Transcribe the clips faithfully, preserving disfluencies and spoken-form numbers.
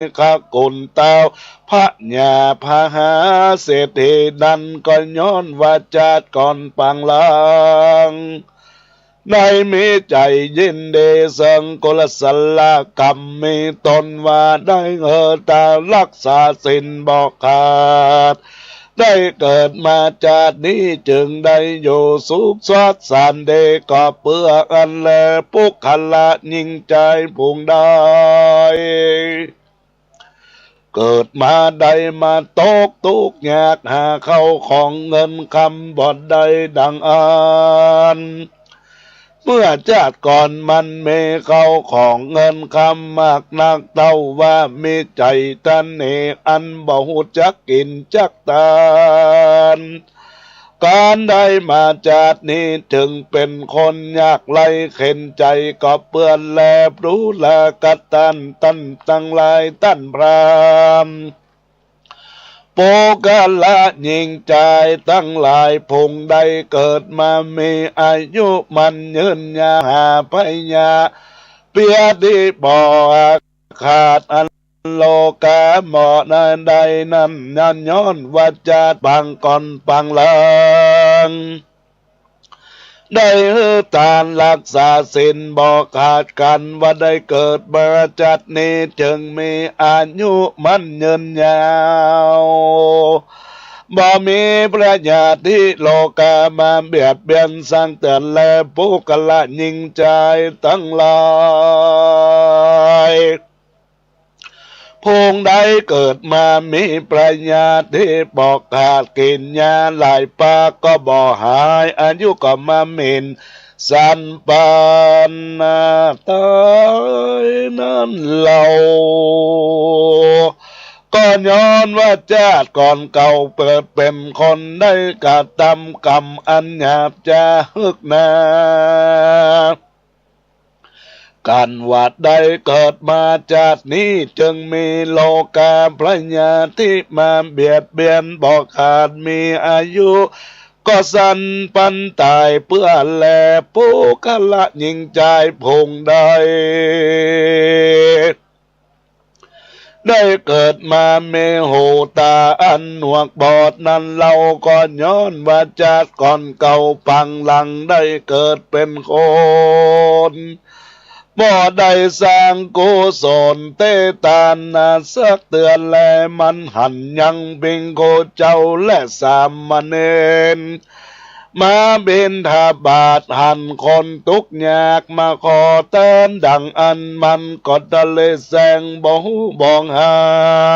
ขกุลเต้าพญาพหาเศรษฐีนั้น ก็ย้อนว่าจาติก่อนปางหลัง ได้มีใจ๋ยินดีเซิงกุศลกรรม มีต๋นว่าได้เออต๋ารักษาศีลบ่ขาด ได้เกิดมาจาตินี้จึงได้อยู่สุขสดสันต์ดี ก็เปื้ออั้นแล ปุคคละญิงจายผู้ใด เกิดมาได้มาตกตุ๊กข์ยาก หาเข้าของเงินคำบ่ได้ดังอั้น เมื่อจาติก่อนมันมีเข้าของเงินคำมากนัก เต้าว่ามีใจ๋ตะเหน่อันบ่ฮู้จักกิ๋นจักตาน ก๋านได้มาจาตินี้จึงเป๋นคนยากไร้เข็ญใจ๋ ก็เปื้อแล ดูราคะต้านต้านตังหลายต้านพราหมณ์ ปุคคละญิงจายตังหลายผู้ใดเกิดมามีอายุมั่นยืนยาว หาพยาเบียดตี้บ่ขาด อันโลกาบ่ได้นั้น นั้นย้อนว่าจาติปางก่อนปางหลัง ได้หื้อตานรักษาศีลบ่ขาด กันว่าได้เกิดมาจาตินี้จึงมีอายุมั่นยืนยาว บ่มีพยาธิโลกามาเบียดเบียนสักเตื้อแล ปุคคละญิงจายตังหลาย ผู้ใดเกิดมามีพยาธิบ่ขาด กิ๋นยาหลายปากก็บ่หาย อายุก็มาหมิ่นสันปานต๋ายนั้นเล่า ก็ย้อนว่าจาติก่อนเก่าเกิดเป๋นคนได้กระตำกรรมอันหยาบจ๊าหึกหนา กันว่าได้เกิดมาจาตินี้จึงมีโลกาพยาธิมาเบียดเบียนบ่ขาด มีอายุก็สันปานต๋ายเปื้อแล ปุคคละญิงจายผู้ใด ได้เกิดมามีหูต๋าอันหนวกบอดนั้นเล่า ก็ย้อนว่าจาติก่อนเก่าปางหลังได้เกิดเป๋นคน บ่ได้สร้างกุศลเตตานาสักเตื้อแล มันหันยังเพ็งโคเจ้าและสามเณร มาบิณฑบาต หันคนตุ๊กข์ยากมาขอตานดังอั้น มันก็ทะเลแสงบ่ฮู้บ่หั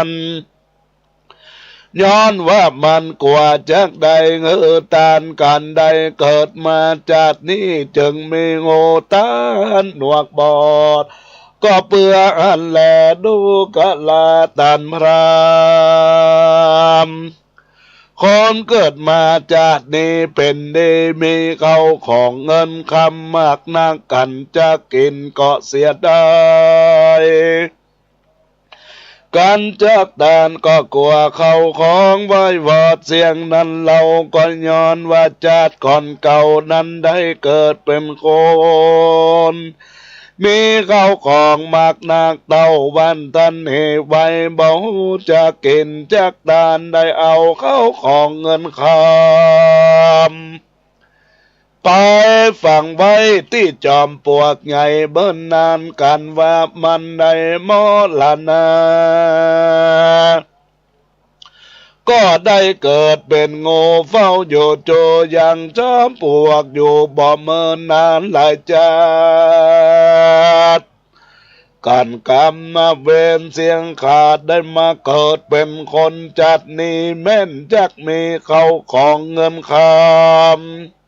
น ย้อนว่ามันกั๋วจักได้หื้อตาน กันได้เกิดมาจาตินี้จึงมีหูต๋าอันหนวกบอด ก็เปื้ออั้นแล ดูราคะต้านพราหมณ์ คนเกิดมาจาตินี้เป๋นดี มีเข้าของเงินคำมากนัก กันจักกิ๋นก็เสียดาย กันจักตานก็กั๋วเข้าของไหว้วอดเสี้ยงนั้นเล่า ก็ย้อนว่าจาติก่อนเก่านั้นได้เกิดเป๋นคน มีเข้าของมากนัก เต้าวันตันเหตุไว้ บ่ฮู้จักกิ๋นจักตาน ได้เอาเข้าของเงินคำ ไปฝังไว้ตี้จอมปลวกใหญ่เบิ่นนาน กันว่ามันได้มรณะ ก็ได้เกิดเป๋นงูเฝ้าอยู่ โจยังจอมปลวกอยู่ บ่เมินนานหลายจาติ กันกรรมเวรเสี้ยงขาด ได้มาเกิดเป๋นคนจาตินี้ แม่นจักมีเข้าของเงินคำ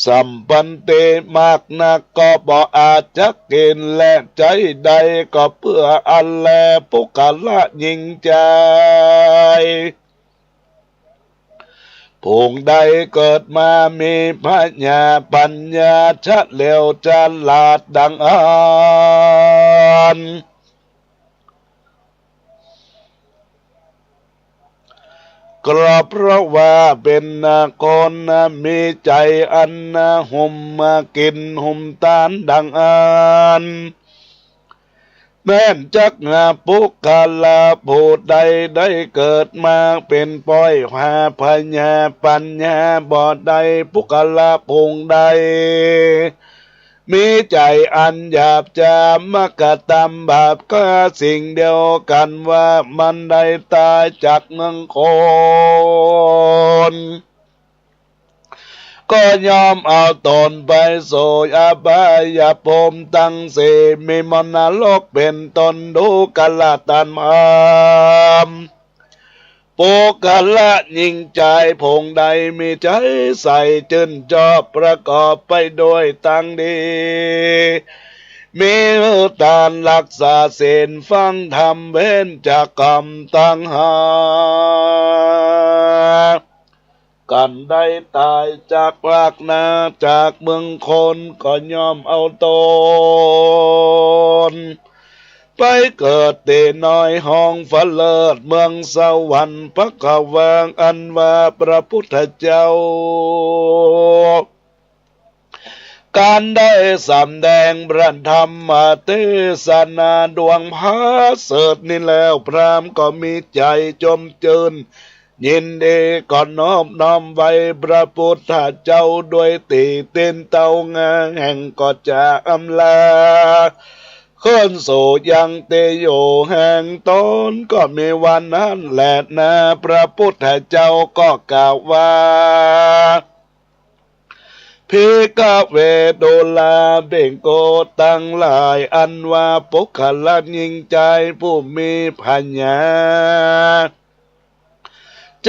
สัมปันติมากนัก ก็บ่อาจจักกิ๋นแล ใจ๊ได้ก็เปื้ออั้นแล ปุคคละญิงจาย ผู้ใดเกิดมามีพญาปัญญาเฉลียวฉลาดดังอั้น ก็เพราะว่าเป๋นคนมีใจ๋อันฮุมกิ๋นฮุมตานดังอั้น แม้นจักหาปุคคละผู้ใดได้เกิดมาเป๋นป้อย หาปัญญา ปัญญาบ่ได้ ปุคคละผู้ใด มีใจ๋อันหยาบจ๊ามากระตำบาป ก็สิ่งเดียวกั๋นว่ามันได้ต๋ายจากเมืองคน ก็ย่อมเอาต๋นไปสู่อบายภูมิตังสี่ มีมนรกเป๋นต้น ดูกราต้านธรรม ปุคคละญิงใจ๋ผู้ใดมีใจ๋ใสจื้นจอบ ประกอบไปด้วยตังดี มีหื้อตาน รักษาศีล ฟังธรรม เว้นจากกรรมตังห้า กันได้ต๋ายจากรากนา จากเมืองคน ก็ย่อมเอาต๋น ไปเกิดตี้น้อยห้องฟ้าเลิศ เมืองสวรรค์ ภควา อันว่าพระพุทธเจ้า กันได้สำแดงพระธรรมเตสนาดวงผาเสริฐนี้แล้ว พราหมณ์ก็มีใจ๋จมจื้น ยินดีก็นอบน้อมไหว้พระพุทธเจ้า ด้วยตี้เตียนเต้างาแห่งก็จะอำลา ขึ้นสู่ยังตี้อยู่แห่งต๋น ก็มีวันนั้นแลนา พระพุทธเจ้าก็กล่าวว่า ภิกขเว ดูราภิกขุตังหลาย อันว่าปุคคละญิงใจ๋ผู้มีปัญญา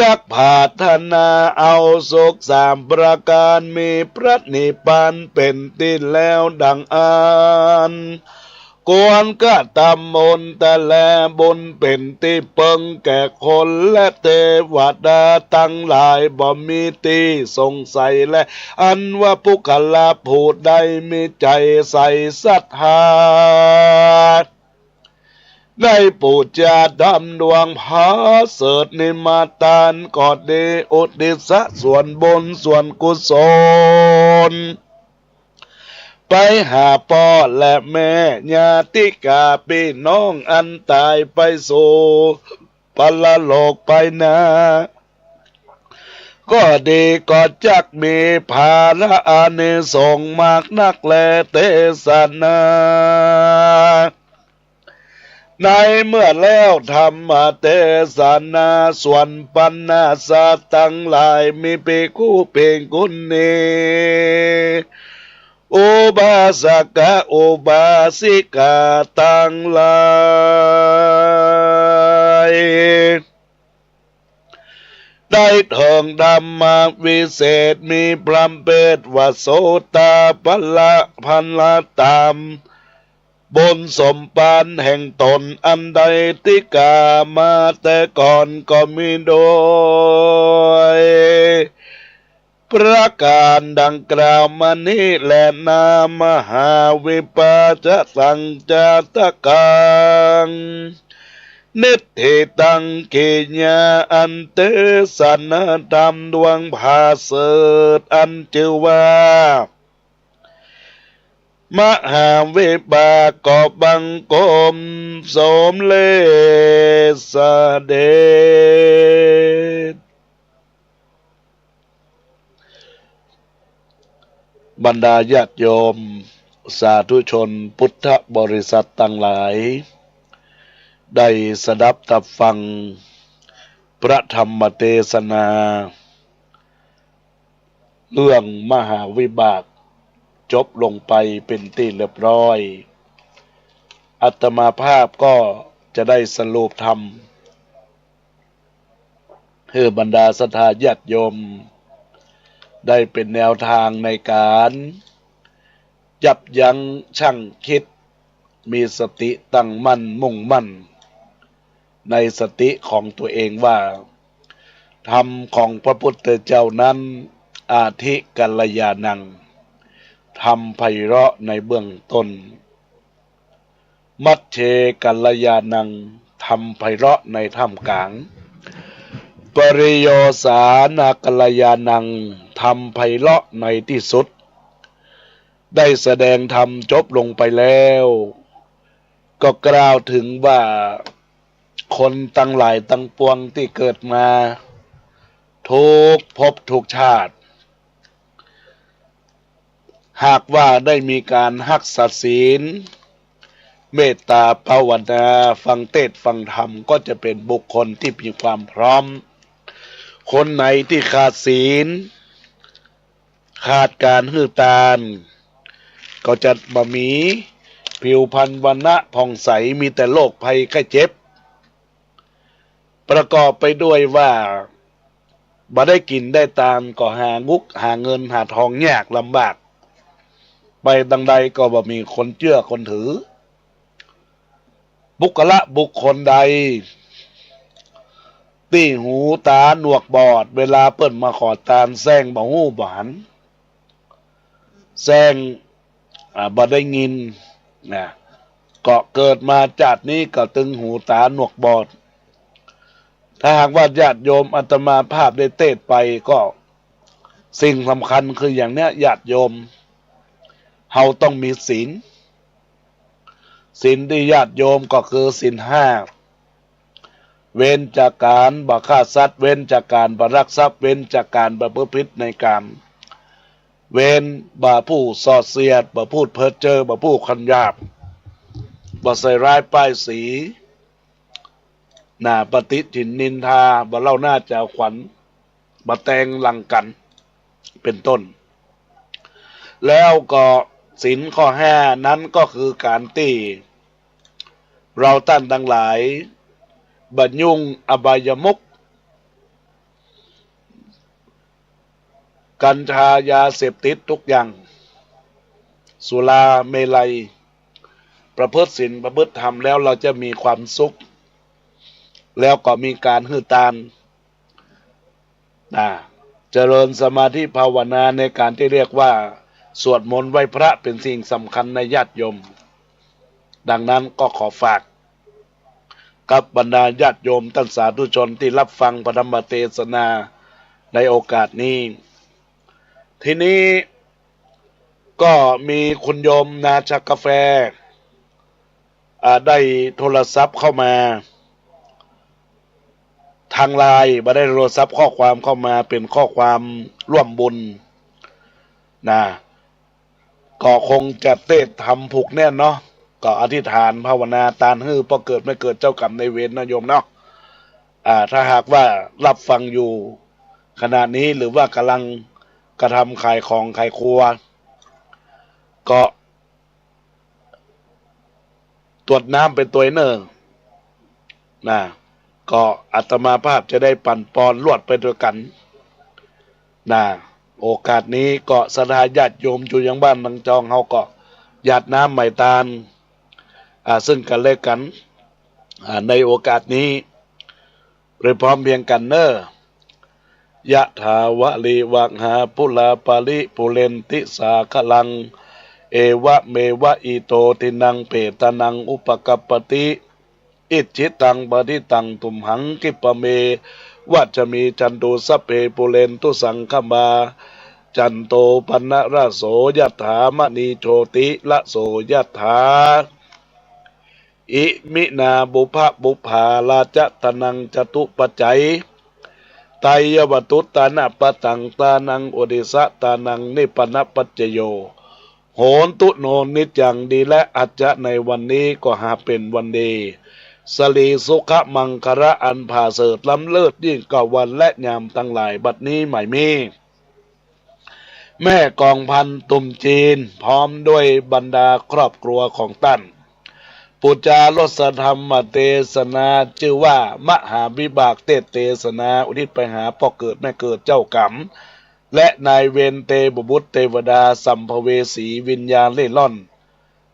จักผาถนาเอาสุขสามประก๋าน มีพระนิพพานเป๋นตี้แล้วดังอั้น ควรกระทำบุญแต่แล บุญเป๋นตี้เปิงแก่คนและเตวดาตังหลาย บ่มีตี้สงสัยแล อันว่าปุคคละผู้ใดมีใจ๋ใสศรัทธา ได้ปู๋จาธรรมดวงผาเสริฐนี้มา ตานก็ดี อุทิศส่วนบุญส่วนกุศล ไปหาป้อและแม่ ญาติกาปี้น้องอันต๋ายไปสู่ปรโลกไปนา ก็ดี ก็จักมีผลอานิสงส์มากนักแล เตสนา ในเมื่อแล้วธรรมเตสนา ส่วนปณาสะตังหลาย มีภิกขุภิกขุณี อุบาสกอุบาสิกาตังหลาย ได้เถิงธรรมวิเศษ มีพระเภทว่าโสตาปัลละผลตาม บุญสมภารแห่งต๋นอันได้ติกามาแต่ก่อนก็มีโดย ประก๋านดังกล่าวมานี้แลนา มหาวิปาชะสังจาตกัง นิฏฐิตัง กิริยาอันเตสนาธรรมดวงผาเสริฐอันจื้อว่า มหาวิบาก ก็บังคมสมเร็จเสด็จ บรรดาญาติโยมสาธุชนพุทธบริษัทตังหลาย ได้สดับตับฟังพระธรรมเตสนา เรื่องมหาวิบาก จบลงไปเป๋นตี้เรียบร้อย อาตมาภาพก็จะได้สรุปธรรม หื้อบรรดาศรัทธาญาติโยม ได้เป๋นแนวตางในก๋านยับยั้งชั่งคิด มีสติตั้งมั่นมุ่งมั่น ในสติของตั๋วเองว่า ธรรมของพระพุทธเจ้านั้น อาทิกัลยาณัง ธรรมไพเราะในเบื้องต้น มัชเชกัลยาณัง ธรรมไพเราะในท่ามกลาง ปริโยสานากัลยาณัง ธรรมไพเราะในตี้สุด ได้แสดงธรรมจบลงไปแล้ว ก็กล่าวเถิงว่าคนตังหลายตังปวงตี้เกิดมา ทุกภพทุกชาติ หากว่าได้มีก๋านฮักษาศีล เมตตาภาวนา ฟังเตสน์ฟังธรรม ก็จะเป๋นบุคคลตี้มีความพร้อม คนไหนตี้ขาดศีล ขาดก๋านหื้อตาน ก็จะบ่มีผิวพรรณวรรณะผ่องใส มีแต่โรคภัยไข้เจ็บ ประกอบไปด้วยว่า บ่ได้กิ๋นได้ตาน ก็หางุกหาเงินหาทองยากลำบาก ไปตังใดก็บ่มีคนเจื้อคนถือ บุคคละบุคคลใด ตี้หูตาหนวกบอด เวลาเปิ้นมาขอตานแส้งบ่ฮู้บ่หัน แส้ง อ่า บ่ได้ยินนะ ก็เกิดมาจาตินี้ก็ตึงหูตาหนวกบอด ถ้าหากว่าญาติโยมอาตมาภาพได้เตสน์ไปก็ สิ่งสำคัญคืออย่างเนี้ย ญาติโยม เฮาต้องมีศีล ศีลตี้ญาติโยมก็คือศีลห้า เว้นจากก๋านบ่ฆ่าสัตว์ เว้นจากก๋านบ่ลักทรัพย์ เว้นจากก๋านบ่ประพฤติผิดในกาม เว้นบ่พูดส่อเสียด บ่พูดเพ้อเจ้อ บ่พูดคำหยาบ บ่ใส่ร้ายป้ายสี นะ บ่ติฉินนินทา บ่เล่าหน้าจาขวัญ บ่แต่งหลังกั๋น เป๋นต้น แล้วก็ศีลข้อห้านั้นก็คือก๋านตี้ เราต้านตังหลาย บ่ยุ่งอบายมุข กัญชา ยาเสพติดทุกอย่าง สุราเมรัย ประพฤติศีลประพฤติธรรมแล้วเราจะมีความสุข แล้วก็มีก๋านหื้อตาน นะ เจริญสมาธิภาวนาในก๋านตี้เรียกว่าสวดมนต์ไหว้พระเป๋นสิ่งสำคัญนะญาติโยม ดังนั้นก็ขอฝาก กับบรรดาญาติโยมต้านสาธุชนตี้รับฟังพระธรรมเตสนาในโอกาสนี้ ทีนี้ก็มีคุณโยมนาชากาแฟ อ่า ได้โทรศัพท์เข้ามา ทางไลน์ บ่ได้โทรศัพท์ ข้อความเข้ามาเป๋นข้อความร่วมบุญนะ ก็คงจะเตสน์ทำผูกแน่นเนาะ ก็อธิษฐานภาวนาตานหื้อป้อเกิดแม่เกิดเจ้ากรรมนายเวรนะโยมเนาะ อ่า ถ้าหากว่ารับฟังอยู่ขณะนี้ หรือว่ากำลังกระทำขายของขายครัว ก็ ตวดน้ำไปตวยเน่อ นะ ก็อาตมาภาพจะได้ปั๋นปอนรวดไปตวยกั๋น นะ โอกาสนี้ก็ศรัทธาญาติโยมอยู่ยังบ้านยังจองเฮาก็หยาดน้ำไหว้ตาน อ่า ซึ่งกั๋นและกั๋น อ่า ในโอกาสนี้ โดยพร้อมเพรียงกั๋นเน่อ ยะถาวะริวะหาปุราปะริปุเรนติสาคะลัง เอวะเมวะอิโตทินังเปตานังอุปะกัปปะติ อิจฉิตังปะฏิตังตุมหังคิปะเมวะสะมิจฉันตุสัพเพปุเรนตุสังคะปา จันโตปะนะระโสยะถามะณีโชติระโสยะถา อิมินาปุพพะปุพพาราจะตะนังจะตุปัจจัยไตยวตุตานะปะตังตานังโอดิสะตานังนิปปะนะปัจจโย โหนตุโนนิจจัง ดีและอาจจะในวันนี้ก็หาเป๋นวันดี สะหลีสุขะมังคะละอันผาเสริฐล้ำเลิศยิ่งกว่าวันและยามตังหลาย บัดนี้หมายมี แม่กองพันธุ์ตุ่มจีน พร้อมด้วยบรรดาครอบครัวของต้าน ปู๋จารสธรรมเตสนา จื้อว่ามหาวิบากเตสน์เตสนา อุทิศไปหาป้อเกิดแม่เกิดเจ้ากรรม และนายเวรเตวบุตรเตวดาสัมภเวสีวิญญาณเร่ร่อน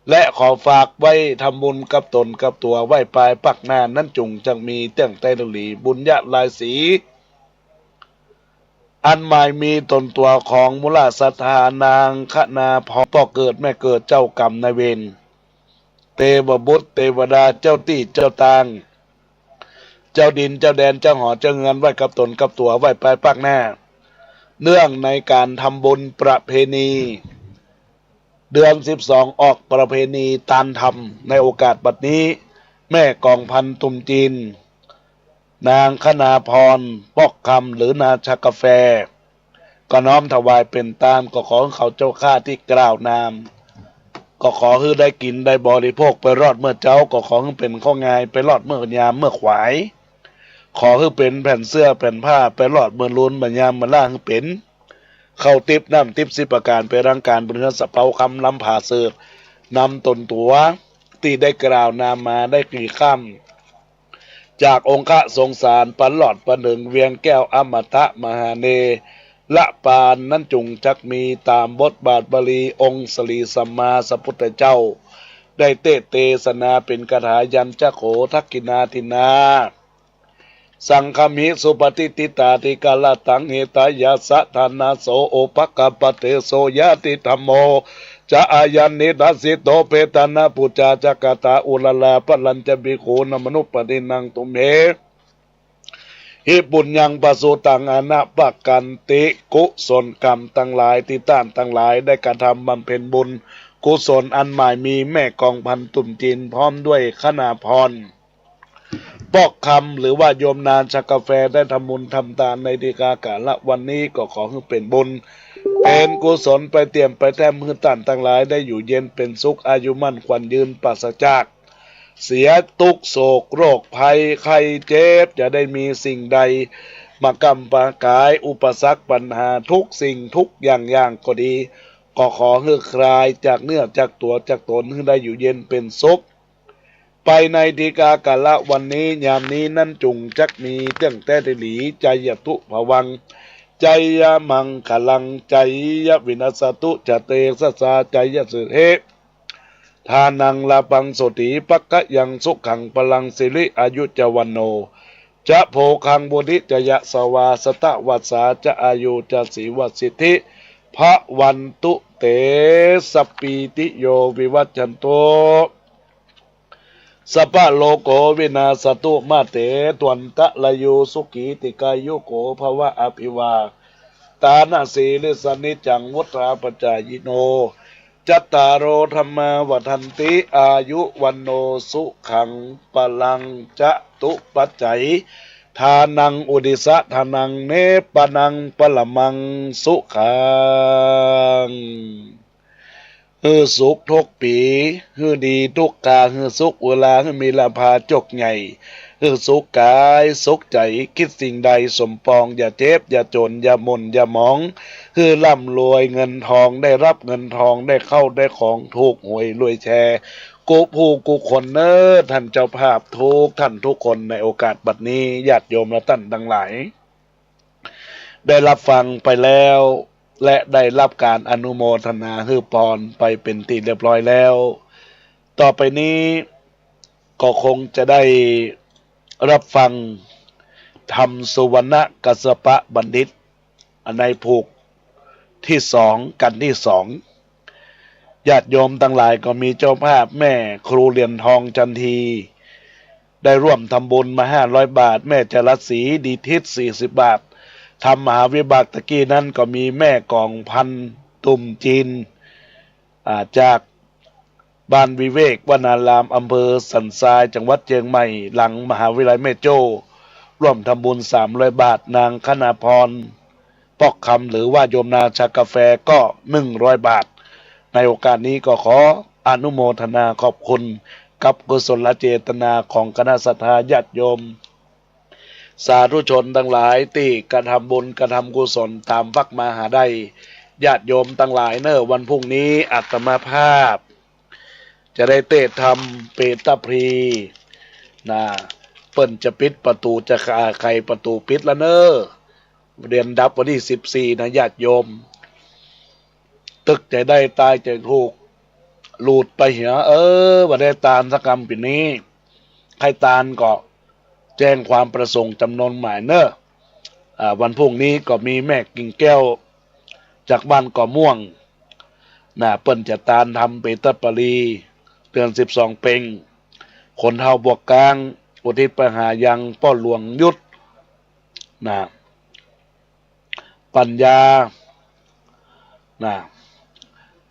และขอฝากไว้ทำบุญกับต๋นกับตั๋วไว้ปายภาคหน้านั้นจุ่งจักมีเตื้องไต้หลีบุญญาลายสี อันหมายมีต๋นตั๋วของมูลศรัทธานางคณาพร ป้อเกิดแม่เกิดเจ้ากรรมนายเวร เตวบุตรเตวดาเจ้าตี้เจ้าตาง เจ้าดินเจ้าแดนเจ้าหอเจ้าเฮือนไว้กับต๋นกับตั๋วไว้ปายภาคหน้า เนื่องในก๋านทำบุญประเพณี เดือนสิบสองออกประเพณีตานธรรม ในโอกาสบัดนี้ แม่กองพันตุ่มจีน นางคณาพร ปอกคำ หรือนาชากาแฟ ก็น้อมถวายเป๋นตาน ก็ขอหื้อเขาเจ้าข้าตี้กล่าวนาม ก็ขอหื้อได้กิ๋นได้บริโภคไปรอดเมื่อเจ๊า ก็ขอหื้อเป๋นข้าวงายไปรอดเมื่อยามเมื่อขวาย ขอหื้อเป๋นแผ่นเสื้อแผ่นผ้าไปรอดเมื่อลูนเมื่อยามเมื่อล่า หื้อเป๋นข้าวติ๊บน้ำติ๊บสิบประก๋าน ไปรังก๋านบนเฮือนสะเปาคำลำผาเสิร์ช นำต๋นตั๋วตี้ได้กล่าวนามมาได้กี่ค่ำ จากองคสงสาร ปะลอดปะเถิงเวียงแก้วอมตะมหาเนรปานนั้นจุ่งจักมีต๋ามบทบาทบาลี องค์สรีสัมมาสัมพุทธเจ้า ได้เตสน์เตสนาเป๋นคาถายัญจะโข ทักขิณาทินนา สังฆามิ สุปะติฏฐิตาทิการะตัง หิตายะสะ ฐานะโส อุปกัปปะเตโส ญาติธัมโม จะ อายัง นิดัสสิโต เพทะนะ ปูจาจะ กะถา อุระระ ปะรัญจะ ภิกขูนามะนุปะตินนัง ตุมเห หิ ปุญญัง ปะสุตัง อานะ ปะกันติ กุศลกรรมตังหลายตี้ต้านตังหลายได้กระทำบำเพ็ญบุญกุศลอันหมายมี แม่กองพันตุ่มจีนพร้อมด้วยคณาพร ปอกคำ หรือว่าโยมนาชากาแฟได้ทำบุญทำตานในทีฆาก๋าละวันนี้ ก็ขอหื้อเป๋นบุญเป๋นกุศลไปเตียมไปแต้มหื้อต้านตังหลายได้อยู่เย็นเป๋นสุข อายุมั่นขวัญยืน ปราศจากเสียตุ๊กข์โศกโรคภัยไข้เจ็บ จะได้มีสิ่งใดมาก้ำปากายอุปสรรคปัญหาทุกสิ่งทุกอย่างอย่างก็ดี ก็ขอหื้อคลายจากเนื้อจากตั๋วจากต๋น หื้อได้อยู่เย็นเป๋นสุข ไปในทีฆาก๋าละวันนี้ ยามนี้นั้นจุ่งจักมีเตื้องแต๊ดีหลี ไจยะตุพะวัง ไจยะมังคะลัง ไจยะวินัสสะตุ จะเตชะสา ไจยะสิทธิ ฐานัง ลาภัง โสติ ภักขะยัง สุขัง พะลัง สิริ อายุจะ วัณโณ จะ โภคัง วุฒิ จะ ยะสะวา สะตะวัสสา จะ อายุจะ สีวะสิทธิ ภะวันตุ เต สัพพีติโย วิวัชชันตุ สัพพะโรโค วินาสสะตุ มา เต ภวัตวันตะรายุ สุขี ทีฆายุโก ภะวะ อภิวาทะนะสีลิสสะ นิจจัง วุฑฒาปะจายิโน จัตตาโร ธัมมา วัฑฒันติ อายุ วัณโณ สุขัง พะลัง จะตุปัจจัย ฐานัง อุดดิสสะ ฐานัง นิปปานัง ปะระมัง สุขัง หื้อสุขทุกปี๋ หื้อดีทุกครา หื้อสุขอุรา หื้อมีลาภาโจคใหญ่ หื้อสุขก๋ายสุขใจ๋ กึ๊ดสิ่งใดสมปอง อย่าเจ็บ อย่าจ๋น อย่าหม่น อย่าหมอง หื้อร่ำรวยเงินทอง ได้ฮับเงินทอง ได้เข้าได้ของ ถูกหวยรวยแชร์ กู้ผู้กู้คนเน่อ ต้านเจ้าภาพกู้ต้านกู้คน ในโอกาสบัดนี้ ญาติโยมและต้านตังหลาย ได้ฮับฟังไปแล้ว และได้ฮับก๋านอนุโมทนาหื้อปอนไปเป๋นตี้เรียบร้อยแล้ว ต่อไปนี้ก็คงจะได้ฮับฟังธรรมสุวรรณกัสสปะบัณฑิต ในผูกตี้สอง กัณฑ์ตี้สอง ญาติโยมตังหลายก็มีเจ้าภาพแม่ครูเหรียญทองจันที ได้ร่วมทำบุญมาห้าร้อยบาท แม่จรัสศรีดีทิศสี่สิบบาท ธรรมมหาวิบากตะกี้นั้นก็มีแม่กองพันตุ่มจีน อ่า จากบ้านวิเวกวนาราม อำเภอสันทราย จังหวัดเจียงใหม่ หลังมหาวิทยาลัยแม่โจ้ ร่วมทำบุญสามร้อยบาท นางคณาพร ปอกคำ หรือว่าโยมนาชากาแฟก็หนึ่งร้อยบาท ในโอกาสนี้ก็ขออนุโมทนาขอบคุณกับกุศลเจตนาของคณะศรัทธาญาติโยม สาธุชนตังหลายตี้กระทำบุญกระทำกุศลต๋ามภักมาหาได้ ญาติโยมตังหลายเน่อ วันพรุ่งนี้อาตมาภาพจะได้เตสน์ธรรมเปตพลี นะ เปิ้นจะปิดประตู๋ จะไขประตู๋ปิดแล้วเน่อ เดือนดับวันตี้สิบสี่นะ ญาติโยม ตึกจะได้ต๋ายจะถูก หลุดไปเหีย เออ บ่ได้ตานสักกำปี๋นี้ ใค่ตานก็แจ้งความประสงค์จ๋ำนวนหมายเน่อ อ่า วันพรุ่งนี้ก็มีแม่กิ่งแก้ว จากบ้านก่อม่วง นะ เปิ้นจะตานธรรมเปตพลี เดือนสิบสองเป็ง คนเฒ่าบวกก๊าง อุทิศไปหายังป้อหลวงยุทธ นะ ปัญญา นะ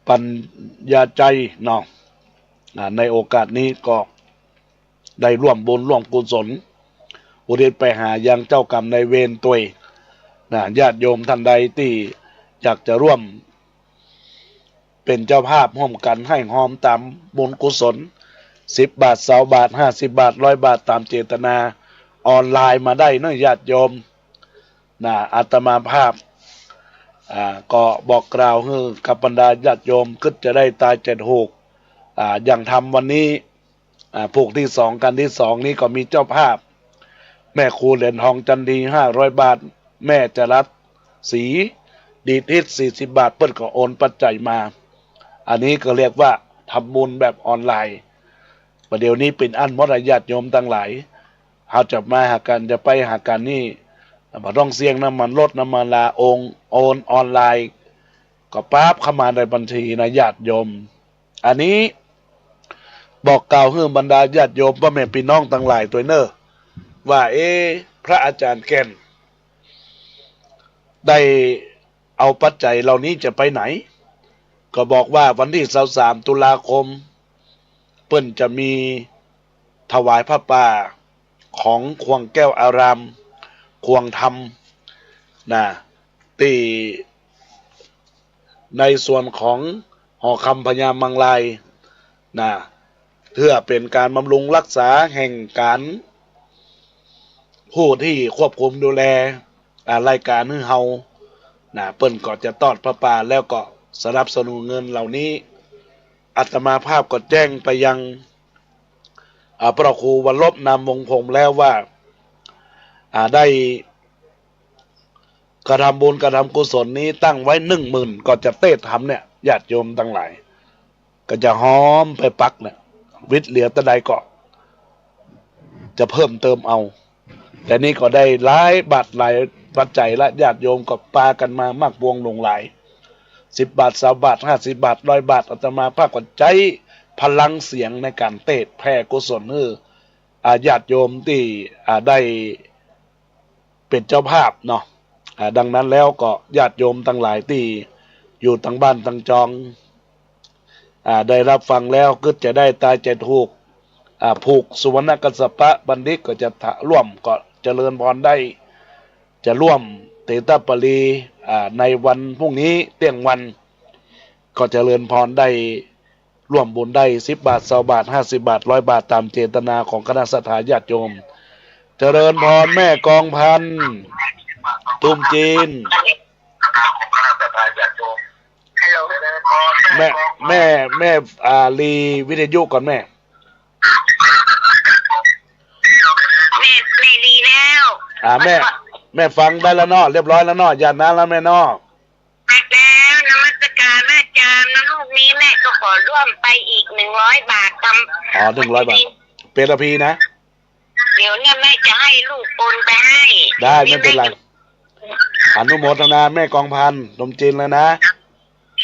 ปัญญาชัยเนาะ อ่า ในโอกาสนี้ก็ได้ร่วมบุญร่วมกุศล อุทิศไปหายังเจ้ากรรมนายเวรตวย นะ ญาติโยมท่านใดตี้อยากจะร่วม เป๋นเจ้าภาพฮ่วมกั๋นไห้ฮอมต๋ามบุญกุศล สิบบาท ซาวบาท ห้าสิบบาท ร้อยบาท ต๋ามเจตนา ออนไลน์มาได้เนาะญาติโยม นะ อาตมาภาพ อ่า ก็บอกกล่าวหื้อกับบรรดาญาติโยม กึ๊ดจะได้ตายเจ็ดฮูก อ่า อย่างธรรมวันนี้ อ่า ผูกตี้สอง กัณฑ์ตี้สองนี้ก็มีเจ้าภาพ แม่ครูเหรียญทองจันที ห้าร้อยบาท แม่จรัสศรีดีทิศ สี่สิบบาท เปิ้นก็โอนปัจจัยมา อันนี้ก็เรียกว่าทำบุญแบบออนไลน์ ประเดี๋ยวนี้เป๋นอั้นหมดอะญาติโยมตังหลาย เฮาจะมาหากั๋น จะไปหากั๋นนี่ บ่ต้องเสี้ยงน้ำมันรถน้ำมันรา โอน โอนออนไลน์ ก็ป๊าบเข้ามาในบัญชีนะญาติโยม อันนี้บอกกล่าวหื้อบรรดาญาติโยมป้อแม่ปี้น้องตังหลายตวยเน่อ ว่า เอ๊ะ พระอาจ๋ารย์แก่น ได้เอาปัจจัยเหล่านี้จะไปไหน ก็บอกว่าวันตี้ซาวสามตุลาคม เปิ้นจะมีถวายผ้าป่าของควงแก้วอาราม ควงธรรม นะ ตี้ ในส่วนของหอคำพญามังราย นะ เพื่อเป๋นก๋านบำรุงฮักษาแห่งก๋าน ผู้ตี้ควบคุมดูแล อ่า รายก๋านหื้อเฮา นะ เปิ้นก็จะตอดผ้าป่า แล้วก็สนับสนุนเงินเหล่านี้ อาตมาภาพก็แจ้งไปยัง อ่า พระครูวรรณรบ นามวงศ์พรหมแล้วว่า อ่า ได้ กระทำบุญกระทำกุศลนี้ตั้งไว้หนึ่งหมื่น ก็จะเตสน์ทำเนี่ย ญาติโยมตังหลาย ก็จะฮอมไปปักเนี่ย วิทย์เหลือเต้าใดก็จะเพิ่มเติมเอา แต่นี่ก็ได้หลายบาทหลายปัจจัยละ ญาติโยมก็ปากั๋นมามากมวงหลวงหลาย สิบบาท ซาวบาท ห้าสิบบาท ร้อยบาท อาตมาภาพก็ใจ๊พลังเสียงในก๋านเตสน์แผ่กุศลหื้อ อ่า ญาติโยมตี้ อ่า ได้ เป๋นเจ้าภาพเนาะ อ่า ดังนั้นแล้วก็ญาติโยมตังหลายตี้อยู่ตังบ้านตังจอง อ่า ได้ฮับฟังแล้วกึ๊ดจะได้ตายเจ็ดฮูก อ่า ผูกสุวรรณกัสสปะบัณฑิตก็จะร่วม ก็เจริญพรได้ จะร่วมเตตปลี อ่า ในวันพรุ่งนี้เตี้ยงวัน ก็เจริญพรได้ ร่วมบุญได้สิบบาท ซาวบาท ห้าสิบบาท ร้อยบาท ต๋ามเจตนาของคณะศรัทธาญาติโยม เจริญพรแม่กองพัน ตุ้มจีน ฮัลโหล แม่ แม่ แม่ อ่า รีวิทยุก่อนแม่ แม่ แม่รีแล้ว อ่า แม่ แม่ฟังได้แล้วเนาะ เรียบร้อยแล้วเนาะ หยาดน้ำแล้วแม่เนาะ แล้วนมัสการพระอาจารย์ แล้วลูกนี้แม่ก็ขอร่วมไปอีกหนึ่งร้อยบาท ทำ อ๋อ หนึ่งร้อยบาท เปตพีนะ เดี๋ยวเนี่ยแม่จะให้ลูกโอนไปให้ ได้ ไม่เป็นไร อนุโมทนาแม่กองพัน ดมจินแล้วนะ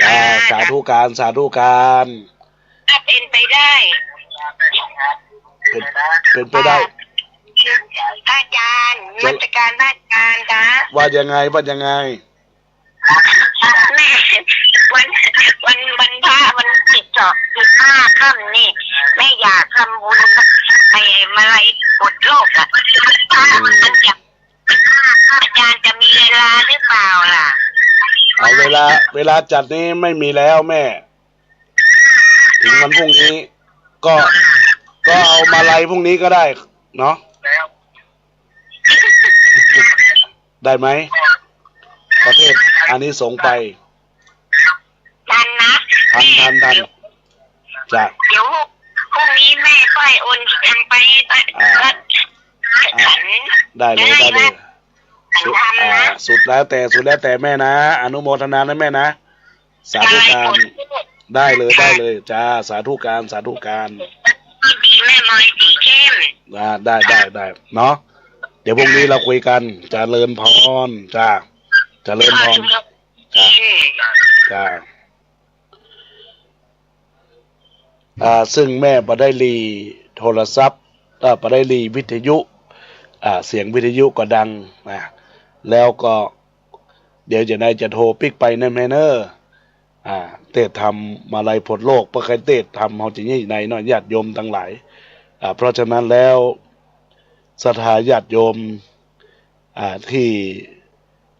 อ่า อ่า สาธุการ สาธุการ ถ้าเป็นไปได้ เป็น เป็นไปได้ พระอาจารย์ นมัสการพระอาจารย์คะ ว่ายังไง ว่ายังไง แม่ วัน วัน วันพระ วันสิบสอง สิบห้าค่ำนี่ แม่อยากทำบุญ ไอ้มาลัยปลดโรคอะ พระมันจะ อาจารย์จะมีเวลาหรือเปล่าล่ะ เอาเวลา เวลาจัดนี้ไม่มีแล้วแม่ ถึงวันพรุ่งนี้ ก็ ก็เอามาลัยพรุ่งนี้ก็ได้เนาะ ได้ไหม ประเภทอานิสงส์ไป ทันนะ ทัน ทัน ทัน จ้ะ เดี๋ยวพรุ่งนี้แม่ค่อยโอนตังไปให้ป้า อ่า ป้า อ่า ขัน ได้เลย ได้เลย ขัน สุด ทำนะ อ่า สุดแล้วแต่ สุดแล้วแต่แม่นะ อนุโมทนานะแม่นะ สาธุการ ได้เลย ได้เลย จ้า สาธุการ สาธุการ ดีแม่มอยสีเข้ม อ่า ได้ ได้ ได้ เนาะ เดี๋ยวพรุ่งนี้เราคุยกัน เจริญพร จ้า เจริญพร จ้า จ้า อ่า ซึ่งแม่บ่ได้หรี่โทรศัพท์ เอ่อ บ่ได้หรี่วิทยุ อ่า เสียงวิทยุก็ดัง อ่า แล้วก็ เดี๋ยวจะได้จะโทรปิ๊กไปนะแม่เนอะ อ่า เตสน์ธรรมมาลัยผลโลก เปิ้นใค่เตสน์ธรรม เฮาจะเยียะในเนาะ ญาติโยมตังหลาย อ่า เพราะฉะนั้นแล้ว ศรัทธาญาติโยม อ่า ตี้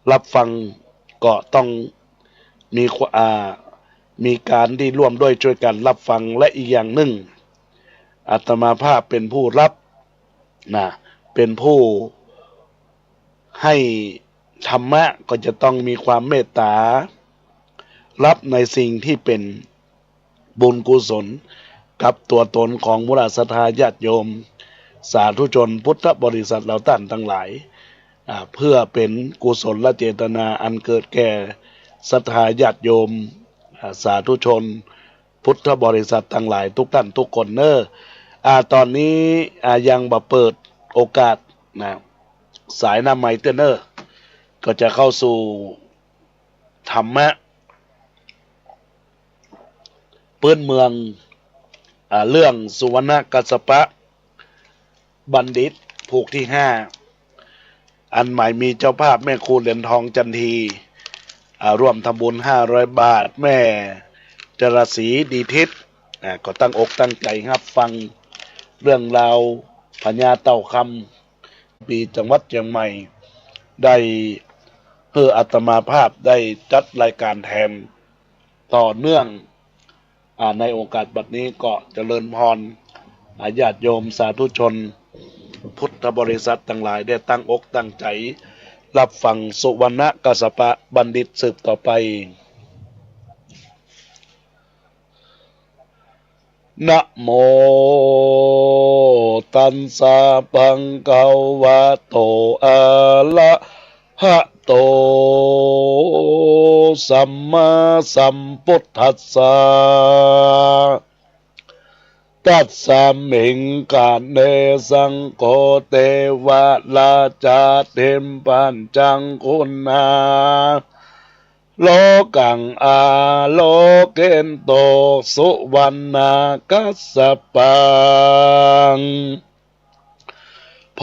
ฮับฟังก็ต้องมีคว- อ่า มีก๋านตี้ร่วมด้วยช่วยกั๋นฮับฟัง และอีกอย่างนึ่ง อาตมาภาพเป๋นผู้ฮับ นะ เป๋นผู้ หื้อธรรมะก็จะต้องมีความเมตต๋า ฮับในสิ่งตี้เป๋นบุญกุศล กับตั๋วต๋นของหมู่เหล่าศรัทธาญาติโยม สาธุชนพุทธบริษัทเฮาต้านตังหลาย อ่า เปื้อเป๋นกุศลเจตนาอันเกิดแก่ศรัทธาญาติโยม อ่า สาธุชน พุทธบริษัทตังหลายทุกต้านทุกคนเน่อ อ่า ต๋อนนี้ อ่า ยังบ่เปิดโอกาสนะ สายหน้าไมค์เตื้อเน่อ ก็จะเข้าสู่ธรรมะปื๊นเมือง อ่า เรื่องสุวรรณกัสสปะ บัณฑิตผูกตี้ห้า อันหมายมีเจ้าภาพแม่ครูเหรียญทองจันที อ่า ร่วมทำบุญห้าร้อยบาท แม่จรศรีดีทิพย์ อ่า ก็ตั้งอกตั้งใจ๋ฮับฟังเรื่องราวพญาเต่าคำ ปีจังหวัดเจียงใหม่ ได้หื้ออาตมาภาพได้จัดรายก๋านแทน ต่อเนื่อง อ่า ในโอกาสบัดนี้ก็เจริญพร อ่า ญาติโยมสาธุชน พุทธบริษัทตังหลายได้ตั้งอกตั้งใจ๋ฮับฟังสุวรรณกัสสปะบัณฑิตสืบต่อไป นะโม ตัสสะ ภะคะวะโต อะระหะโต สัมมาสัมพุทธัสสะ ตัสสะ มิง คะเน สังโฆ เตวะราชา ธิปัญจัง คุณา โลกัง อาโลเกนโต สุวรรณกัสสปัง โพ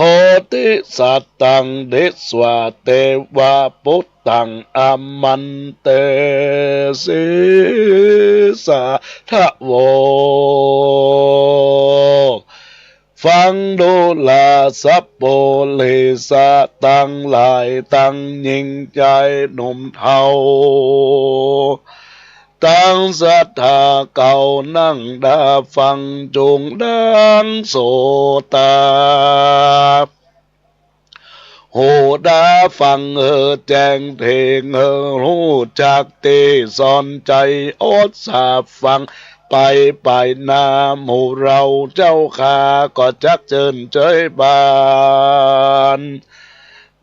ธิสัตตัง ดิสวา เตวะปุตตัง อามันเต สีสาทะโว ฟังดูราสัปปุริสะตังหลาย ตังญิงจายหนุ่มเฒ่า ตังศรัทธาเก่านั่งดาฟังจุ่งดังโสตา หูดาฟังหื้อแจ้งเถิง หื้อฮู้จักตี้สอนใจ๋ อดสาฟังไปไปหน้า หมู่เฮาเจ้าข้าก็จักจื้นเจยบาน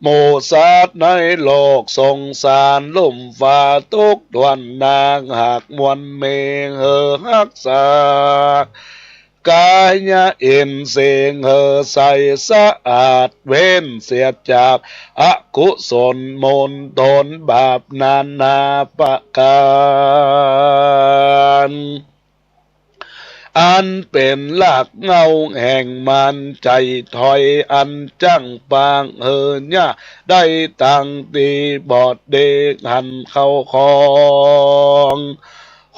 หมู่สัตว์ในโลกสงสารลุ่มฟ้าทุกข์ทวนนา หากมวลมีหื้อฮักษา กายะอินทรีย์หื้อใสสะอาด เว้นเสียจากอกุศลมลทินบาปนานาประก๋าร อันเป๋นรากเหง้าแห่งมารใจ๋ถอย อันจั้งปางหื้อเยียะได้ตังตี้บ่ดีหันเข้าของ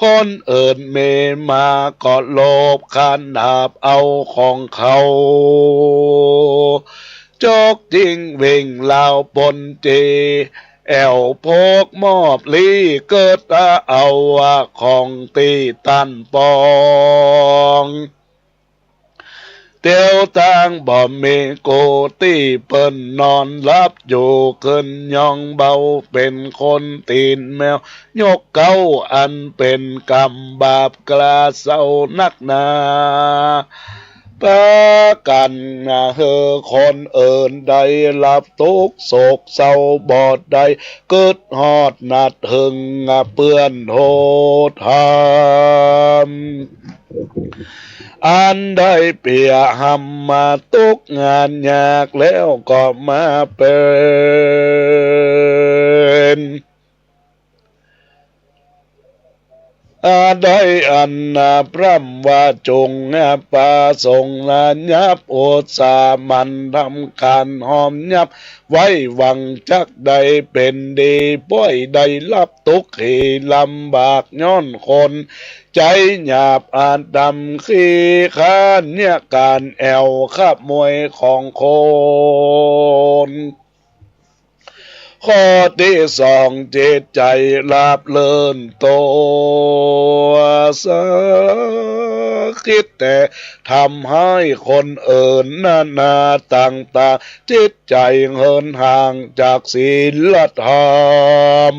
คนอื่นมีมาก็โลภขนาบเอาของเขา จกจิงวิ่งราวปล้นจี้ แอ่วพกมอบลี้ เกิดเอาว่าของตี้ต้านปอง เตียวตางบ่มีกู้ตี้เปิ้นนอนหลับอยู่ ขึ้นย่องเบาเป๋นคนตี๋นแมว ยกเก๊าอันเป๋นกรรมบาปกล้าเศร้านักหนา ปากั๋นหื้อคนอื่นได้ฮับตุ๊กข์โศกเศร้า บ่ได้กึ๊ดฮอดนัดเถิงเปื้อนโทษธรรม อันได้เปียะฮ่ำมาตุ๊กข์งานยากแล้วก็มาเป๋น อาได้อันนาพร่ำว่าจงประสงค์นายับอุตสาหะหมั่นทำก๋านห้อมยับ ไว้หวังจักได้เป๋นดี ป้อยได้ฮับตุ๊กข์ลำบาก ย้อนคนใจ๋หยาบอาธรรม ขี้คร้านเยียะก๋านแอ่วขโมยของคน ข้อตี้สอง จิตใจ๋ราบรื่น ตั๋วสา กึ๊ดแต่ทำฮ้ายคนอื่นนานาต่างๆ จิตใจ๋เหินห่างจากศีลธรรม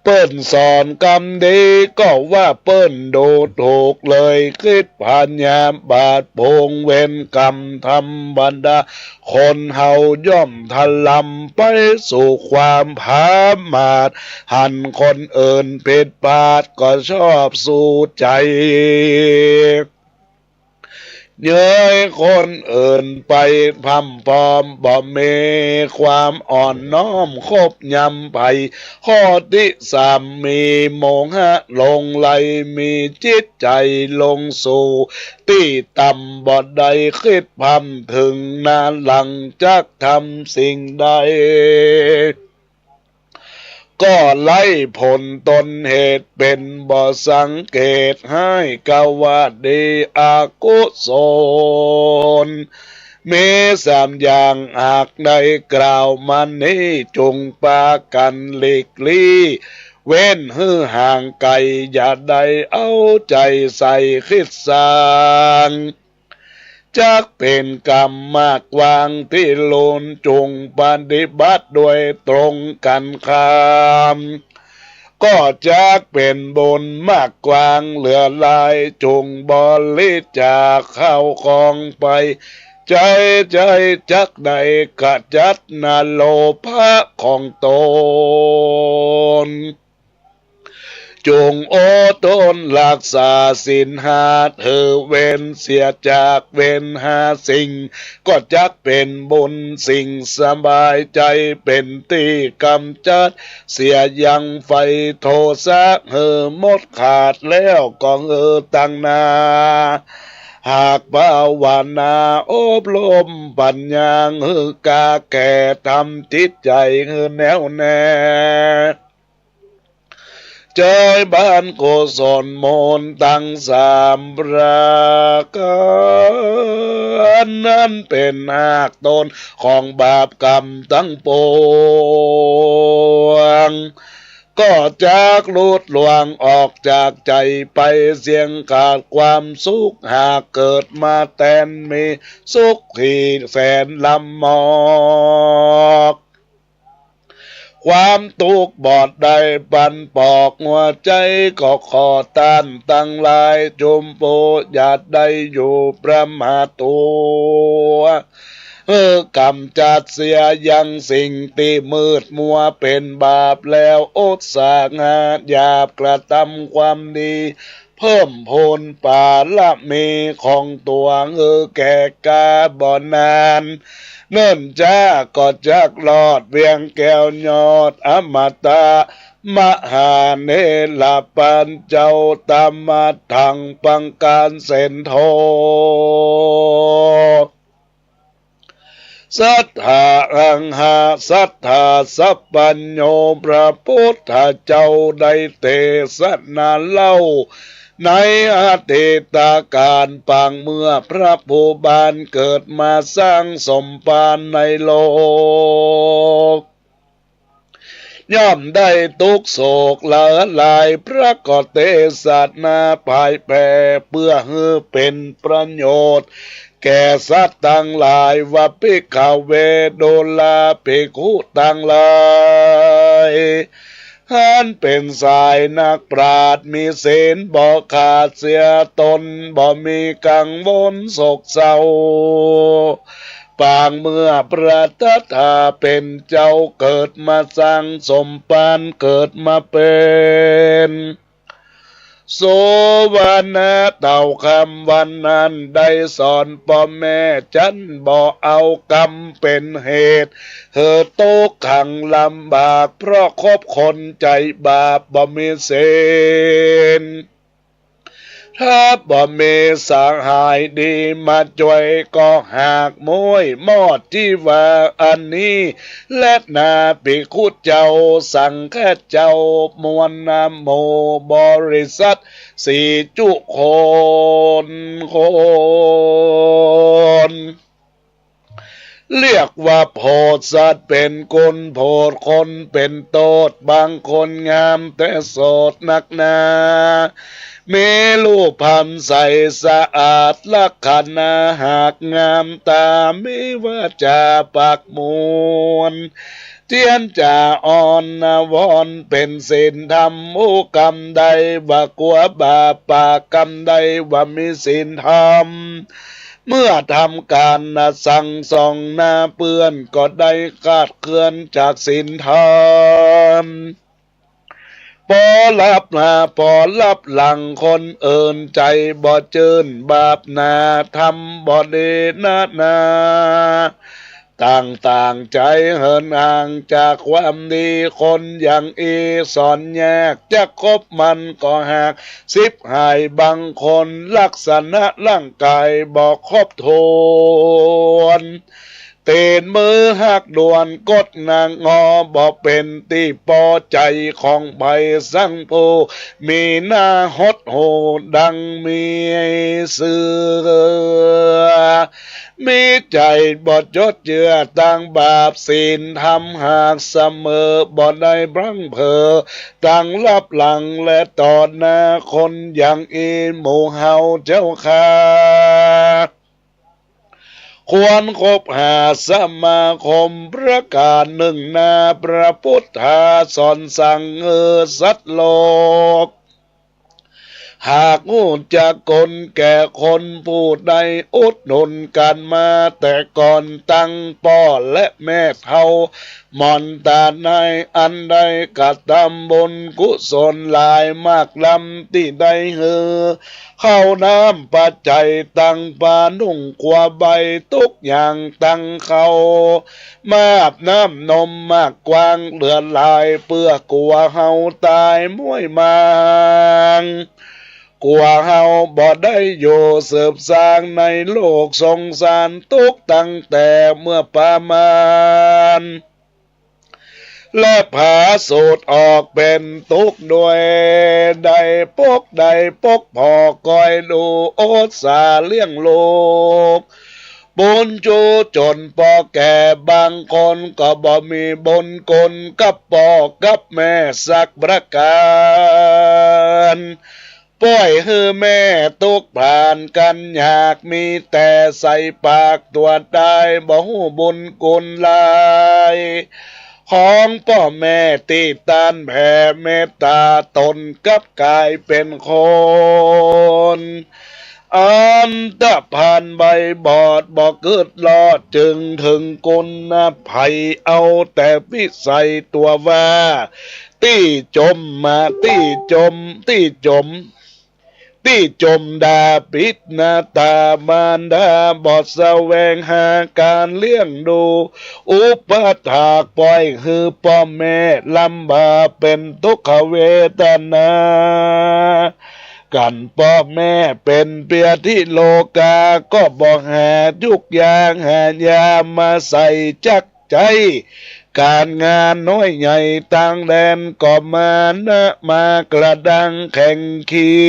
เปิ้นสอนกำดีก็ว่าเปิ้นดูถูกเลย กึ๊ดพยาบาทผงเวรกรรมธรรมดา คนเฮาย่อมถล่ำไปสู่ความผมาท หันคนอื่นผิดพลาดก็ชอบสู้ใจ๋ เย้ยคนอื่นไปพร่ำพร้อม บ่มีความอ่อนน้อมคบยำใผ ข้อตี้สาม มีโมหะหลงใหล มีจิตใจ๋ลงสู่ตี้ต่ำ บ่ได้กึ๊ดพร่ำเถิงหน้าหลังจักทำสิ่งใด ก็ไร้ผลตนเหตุเป๋น บ่สังเกตฮ้ายกาว่าดี อกุศล มีสามอย่างหากได้กล่าวมานี้ จงปากั๋นหลีกลี้ เว้นหื้อห่างไก๋ อย่าได้เอาใจ๋ใส่กึ๊ดสร้าง จักเป๋นกรรมมากวางตี้ลุน จงปฏิบัติโดยตรงกั๋นข้าม ก็จักเป๋นบุญมากวางเหลือหลาย จงบริจาคข้าวของไป ใจ๊ ใจ๊จักได้ขจัดนาโลภะของตน จงอดทนฮักษาศีลห้า ถือเว้นเสียจากเวรห้าสิ่ง ก็จักเป๋นบุญ สิ่งสบายใจ๋เป๋นตี้ก๋ำจัดเสียยังไฟโทสะหื้อหมดขาดแล้วก็หื้อตั้งหน้า หากภาวนาอบรมปัญญาหื้อก้าแก่ ทำจิตใจ๋หื้อแน่วแน่ ใจ๊บานกุศลมูลตังสามประก๋าน นั้นเป๋นฮากต้นของบาปกรรมตังปวง ก็จักหลุดล่วงออกจากใจ๋ไปเสี้ยงขาดความสุข หากเกิดมาแตนมีสุขีแสนลำมอก ความตุ๊กข์บ่ได้ปันปอกหัวใจ๋ ก็ขอต้านตังหลายจุมปู อย่าได้อยู่ประมาทตั๋ว หื้อกำจัดเสียยังสิ่งตี้มืดมัวเป๋นบาปแล้ว อุตสาหะหยาบกระทำความดี เพิ่มพูนปารมีของตั๋วหื้อแก่กล้าบ่นาน เนิ่นจ๊าก็จักรอดเวียงแก้วยอดอมตะ มหาเนรปัญเจ้า ตมัตถังปังก๋านเส้นโท สัตถาหังหา สัตถาสัพพัญโญ พระพุทธเจ้าได้เตสนาเล่า ในอดีตกาลปางเมื่อพระผู้บานเกิดมาสร้างสมภารในโลก ย่อมได้ตุ๊กข์โศกหลายหลาย พระก็เตสนาผายแผ่ เพื่อหื้อเป๋นประโยชน์แก่สัตว์ตังหลาย ว่า ภิกขเว ดูราภิกขุตังหลาย อันเป๋นสายนักปราชญ์มีศีลบ่ขาดเสีย ตนบ่มีกังวลโศกเศร้า ปางเมื่อพระตถาเป๋นเจ้าเกิดมาสร้างสมภาร เกิดมาเป๋น สุวรรณเต้าคำวันนั้นได้สอนป้อแม่จั๊น บ่เอากรรมเป๋นเหตุหื้อตกขังลำบาก เพราะคบคนใจ๋บาปบ่มีศีล ถ้าบ่มีสหายดีมาจ้วยก็หากม้วยมอดตี้ว่าอันนี้แลนา ภิกขุเจ้า สังฆเจ้า มวลหมู่บริษัท สี่จุคน คน เรียกว่าโผดสัตว์เป๋นกุณ โผดคนเป๋นโต้ษ บางคนงามแต่โสดนักหนา มีรูปพรรณใสสะอาดลักขณะ หากงามต๋า มีวาจ๋าปากมวล เจียรจ๋าอ่อนวอน เป๋นศีลธรรม อู้กำใดว่ากั๋วบาป ปากกำใดว่ามีศีลธรรม เมื่อทำก๋านสั่งส่องนาเปื้อน ก็ได้คลาดเคลื่อนจากศีลธรรม ปอลับหน้าปอลับหลังคนอื่น ใจ๋บ่จื้น บาปหนา ทำบ่ดีนานา ต่างๆ ใจ๋เหินห่างจากความดี คนอย่างอี้สอนยาก จักคบมันก็หาก ฉิบหายบางคน ลักษณะร่างก๋ายบ่ครบถ้วน ตี๋นมือหักด้วน กดหนังงอ บ่เป๋นตี้ปอใจ๋ของใผสังผู้ มีหน้าหดหู่ดังมีเสือ มีใจ๋บ่จดเจื้อตางบาป ศีลธรรมหากเสมอ บ่ได้พลั้งเผลอ ตังลับหลังและต่อหน้า คนอย่างอี้หมู่เฮาเจ้าข้า ควรคบหาสมาคม ประก๋านนึ่งนา พระพุทธาสอนสั่งหื้อสัตว์โลก หากฮู้จักคุณแก่คน ผู้ใดอุดหนุนกั๋นมาแต่ก่อน ตังป้อและแม่เฒ่า หม่อนต๋าใน อันได้กระตำบุญกุศลหลาย มากล้ำตี้ได้หื้อ ข้าวน้ำปัจจัย ตังผ้านุ่งครัวใบ ตุ๊กอย่างตังข้าว มาบน้ำนม มากกว้างเหลือหลาย เปื้อกั๋วเฮาต๋ายม้วยมาง กั๋วเฮาบ่ได้อยู่สืบสาง ในโลกสงสาร ตุ๊กตั้งแต่เมื่อประมาณ และผาสูดออกเป๋นตุ๊กด้วย ได้ปกได้ปกผ่อ คอยดูโอษาเลี้ยงลูก บุญชู้จ๋นป้อแก่ บางคนก็บ่มีบุญคุณกับป้อกับแม่สักประก๋าน ป้อยหื้อแม่ตุ๊กข์พร่านกั๋นอยาก มีแต่ใส่ปากตั๋วต๋าย บ่ฮู้บุญคุณหลาย ของป้อแม่ตี้ต้านแผ่เมตต๋า ต๋นกลับก๋ายเป๋นคน อันธพาลใบ้บอด บ่กึ๊ดลอดจึงเถิงคุณภัย เอาแต่วิสัยตั๋วว่า ตี้จ่มมา ตี้จ่ม ตี้จ่ม ตี้จ่มด่าปิดหน้าต๋ามารดา บ่แสวงหาก๋านเลี้ยงดู อุปถากป้อยหื้อป้อแม่ลำบากเป๋นทุกขเวทนา กั๋นป้อแม่เป๋นเปียธิโลกา ก็บ่หายุกยาหายามาใส่จัก ใจ๊ก๋านงานน้อยใหญ่ต่างแดน ก็มานะมากระด้างแข็งขี้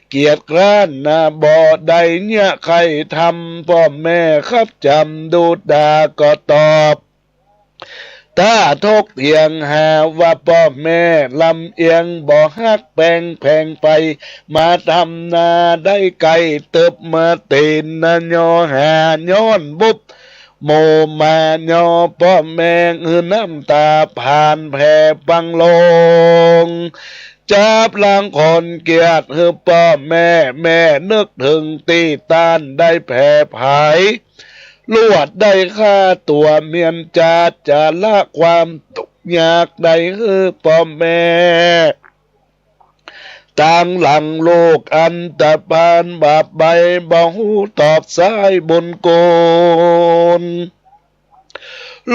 เกียจคร้านนา บ่ได้เยียะใค่ทำ ป้อแม่คับจ๋ำดูต๋าก็ตอบ ถ้าถกเถียงหาว่าป้อแม่ลำเอียง บ่ฮักแปงแผงไป มาทำนาได้ไก่เติบมาตี๋นนะยอหาย้อนบุบ หมู่มายอป้อแม่หื้อน้ำต๋าผ่านแผ่ปังลง จับล้างคนเกียจหื้อป้อแม่ แม่นึกเถิงตี้ต้านได้แผ่ไผ ลวดได้ฆ่าตั๋วเมียนจาด จะละความตุ๊กข์ยากได้หื้อป้อแม่ ตางหลังลูกอันตะพานบาปใบ บ่ฮู้ตอบสายบุญคุณ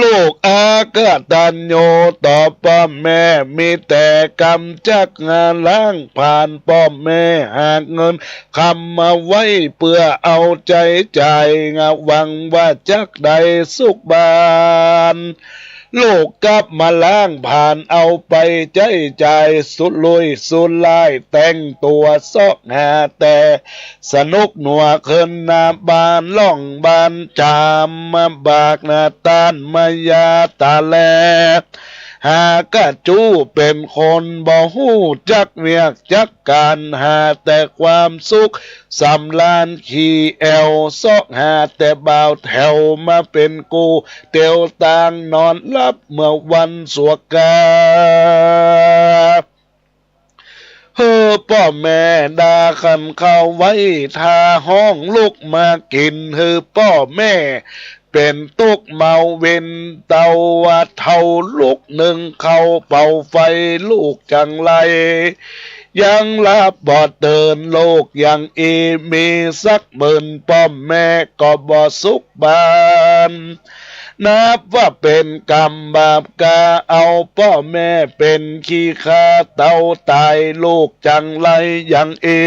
ลูกอกตัญญูต่อป้อแม่ มีแต่กำจักหาล้างผลาญ ป้อแม่หาเงินคำมาไว้เปื้อเอาใจ๊จ่าย หวังว่าจักได้สุขบาน ลูกกลับมาล้างผลาญ เอาไปใจ๊จ่ายสุรุ่ยสุร่าย แต่งตั๋วเซาะหาแต่ สนุกหนัวเคินหน้าบ้าน ล่องบ้านจาม มาบากหน้าต้านมายาต๋าแล หากะจู้เป๋นคนบ่ฮู้จักเวียกจักก๋าน หาแต่ความสุขสำราญขี้แอ่ว เซาะหาแต่บ่าวแถวมาเป๋นกู้เตียวตาง นอนหลับเมื่อวันสวกา หื้อป้อแม่ด่าคันข้าวไว้ ถ้าฮ้องลุกมากิ๋น หื้อป้อแม่เป๋นตุ๊กข์เมาเวร เต้าว่าเฒ่าลุกนึ่งข้าวเป่าไฟ ลูกจั่งไรยังหลับบ่ตื่น ลูกยังอี้มีสักหมื่น ป้อแม่ก็บ่สุขบาน นับว่าเป๋นกรรมบาปกา เอาป้อแม่เป๋นขี้ฆ่าเต้าต๋าย ลูกจั่งไรยังอี้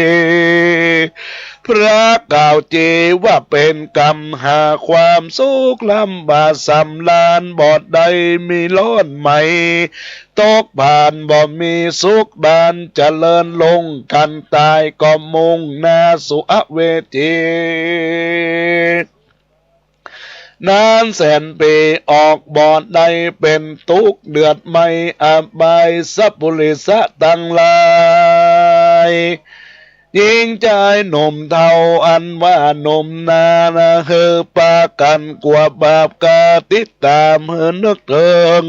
พระกล่าวจีว่าเป๋นกรรม หาความสุขล้ำบ่าสำราญ บ่ได้มีร้อนไหม ตกผลาญบ่มีสุขบาน เจริญลงกันต๋าย ก็มุ่งหน้าสู่อเวจี นานแสนปี๋ออกบ่ได้ เป๋นตุ๊กข์เดือดไหม้อบาย สัปปุริสะตังหลาย ญิงจายหนุ่มเฒ่าอันว่าหนุ่มนานา หื้อปากั๋นกั๋วบาปกา ติดต๋ามหื้อนึกเถิง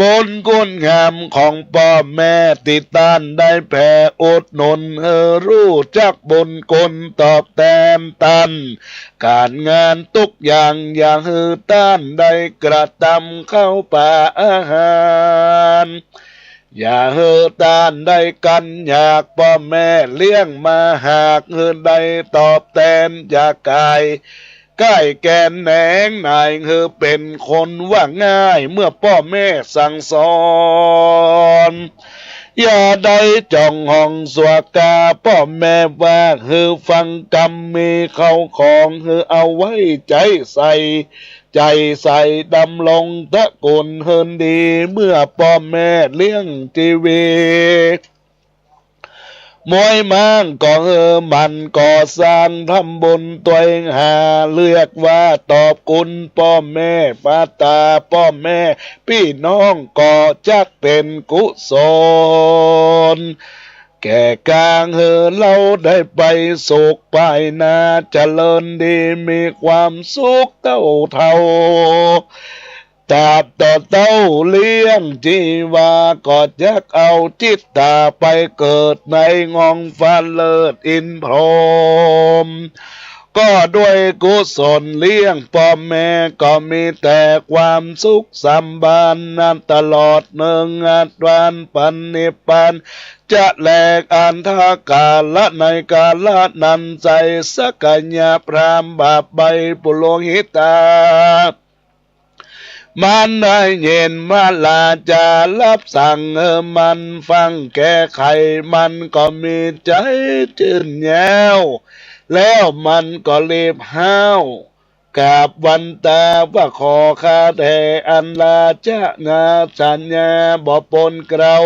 บุญคุณงามของป้อแม่ ตี้ต้านได้แผ่อุดหนุน หื้อฮู้จักบุญคุณตอบแตนต้าน ก๋านงานตุ๊กอย่าง อย่าหื้อต้านได้กระตำข้าวป๋าอาหาร อย่าหื้อต้านได้กั๋นอยาก ป้อแม่เลี้ยงมาหาก หื้อได้ตอบแตน อย่าก๋ายก้ายแก๋นแหนงหน่าย หื้อเป๋นคนว่าง่าย เมื่อป้อแม่สั่งสอน อย่าได้จ้องห้องสัวกา ป้อแม่ว่าหื้อฟังกำ มีเข้าของ หื้อเอาไว้ใจ๊ใส่ ใจ๊ใส่ดำรงตระกูลหื้อดี เมื่อป้อแม่เลี้ยงจีวี มวยม้างก็หื้อหมั่นก่อสร้าง ทำบุญตวยหา เรียกว่าตอบคุณป้อแม่ ปาตาป้อแม่ ปี้น้องก็จักเป๋นกุศล แก่ก๋างหื้อเฮาได้ไปสุขภายหน้า เจริญดีมีความสุขเต้าเฒ่า ตราบต่อเต้าเลี้ยงจีวา ก็จักเอาจิตต๋าไปเกิดในห้องฟ้าเลิศอินพรหม ก็ด้วยกุศลเลี้ยงป้อแม่ ก็มีแต่ความสุขสำบานนา ตลอดเนินงาดวานปันนิพพาน จะแลอันทกาละในกาละนั้นไส้ สักยะพราหมณ์บาปใบปุโรหิตา มันได้ยินมหาราชารับสั่ง หื้อมันฟังแก้ไข มันก็มีใจ๋จื้นแย้ว แล้วมันก็รีบฮ้าว กราบวันตาว่า ขอข้าแต่อันราชนาสัญญาบ่ปนเกล้า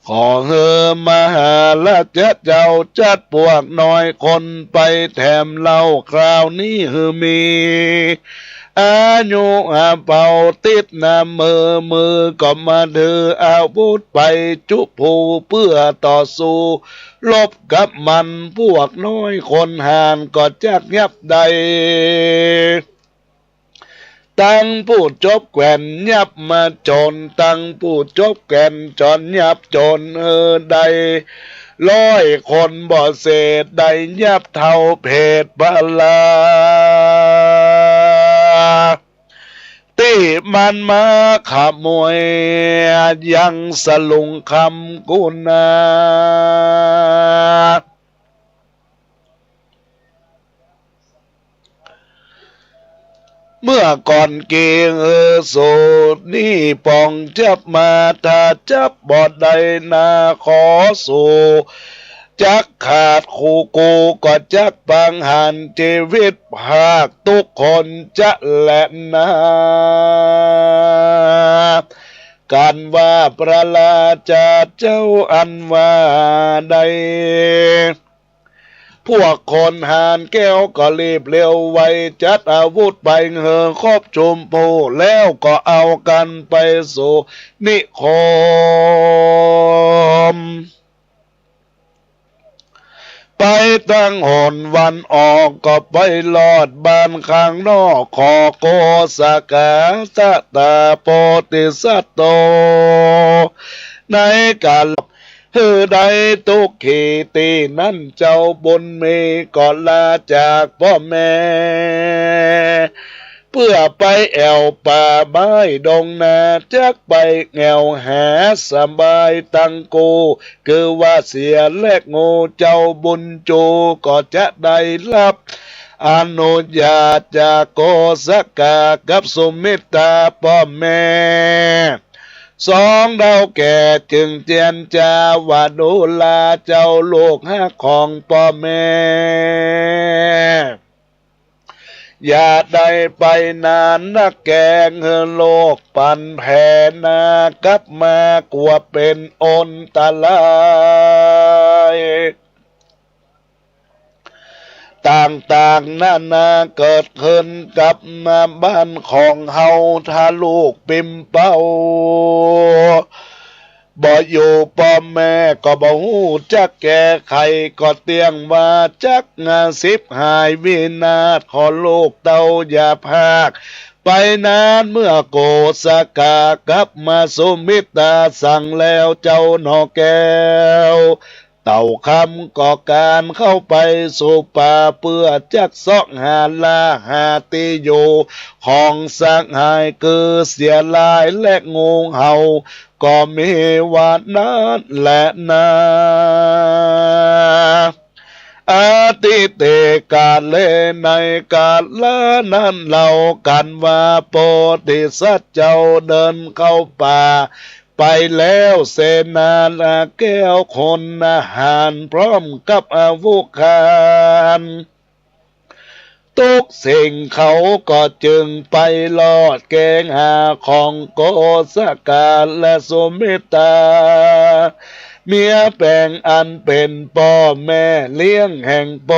ขอหื้อมหาราชเจ้าจัดปวกน้อยคนไปแถมเล่า คราวนี้หื้อมีอายุอาเป่าติดหน้ามือ มือก็มาถืออาวุธไปจุภูเปื้อต่อสู้ รบกับมัน ปวกน้อยคนหาญก็จักยับได้ ตังผู้จบแก่นยับมาจน ตังผู้จบแก่นจนยับจน เออ ได้ร้อยคนบ่เศษ ได้ยับเท่าเพชฌพลา ตี้ มันมาขโมยยังสลุงคำกูนา เมื่อก่อนเกรงเออโสดนี่ปองจับมา ถ้าจับบ่ได้นาขอสู่ จักขาดคู่กูก็จักปางหารชีวิต หากทุกคนจะแลนา กันว่าพระราชาเจ้าอันว่าใด พวกคนหารแก้วก็รีบเร็วไว จัดอาวุธไปเหือครบชุมผู้ แล้วก็เอากันไปสู่นิคม ไปตางหนวันออกก็ไปลอดบ้านข้างนอก ขอโกสกาตตาโพธิสัตโต ในกาลหื้อได้ทุกขี ตี้นั้นเจ้าบุญมีก็ลาจากป้อแม่ เปื้อไปแอ่วป่าไม้ดงนา จักไปแอ่วหาสบายตังกู คือว่าเสียแลกงู เจ้าบุญจูก็จะได้รับอนุญาตจากโกสกากับสุมิตตาป้อแม่ สองเฒ่าแก่จึงเจียรจาว่า ดูราเจ้าลูกฮักของป้อแม่ อย่าได้ไปนานนัก แกล้งหื้อโลกปั่นแผ่นา กลับมากั๋วเป๋นอันตราย ต่างๆ นานาเกิดขึ้นกับบ้านของเฮา ถ้าลูกปิมเป้า บ่อยู่ป้อแม่ก็บ่ฮู้จักแก้ไข ก็เตี้ยงว่าจักสิบหายวินาศ ขอลูกเต้าอย่าพากไปนาน เมื่อโกสกากลับมา สุมิตาสั่งแล้วเจ้าหน่อแก้ว เต่าคำก็คลานเข้าไปสู่ป่า เปื้อจักเซาะหาล่าหาตี้อยู่ของสหาย คือเสือลายและงูเห่า ก็มีว่านั้นแลนา อติเตกาเล ในกาละนั้นเล่า กันว่าโพธิสัตว์เจ้าเดินเข้าป่าไปแล้ว เสนาแก้วคนหารพร้อมกับอาวุธคาร ทุกสิ่งเขาก็จึงไปลอดแกงหาของโกสกาและสุมิตา เมียแป๋งอันเป๋นป้อแม่เลี้ยงแห่งโพ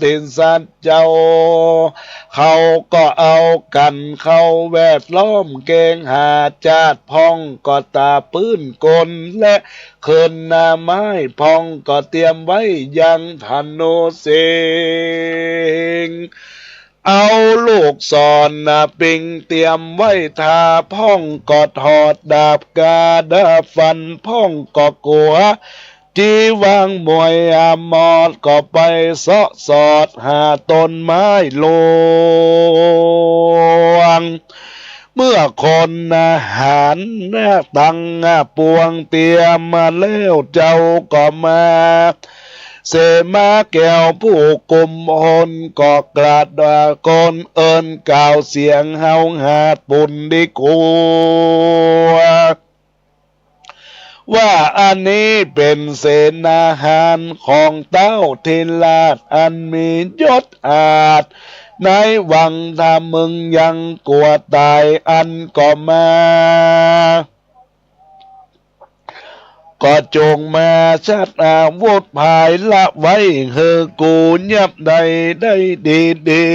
ธิสัตว์เจ้า เขาก็เอากั๋นเข้าแวดล้อมแกงหา จาดพ่องก็ตาปื้นกล และ คืนนาไม้พ่องก็เตรียมไว้ยังธนูสิงห์ เอาลูกศรนะปิงเตรียมไว้ท่า พ่องก็ถอดดาบกาดาบฟัน พ่องก็กั๋วจีวางมวย อมอดก็ไปเซาะสอดหาต้นไม้หลวง เมื่อคนหารตังปวงเตรียมมาแล้วเจ้าก็มา เสมาแก้วผู้กุมพลก็กราบว่า คนเอิ้นกล่าวเสียงเฮาหาดปุณฑิโก ว่าอันนี้เป๋นเสนาหารของเต้าธิราชอันมียศอาจในวัง ถ้ามึงยังกั๋วต๋ายอันก็มา ก็จงมาชัดอาวุธผายละไว้ หื้อกูยับได้ได้ดีดี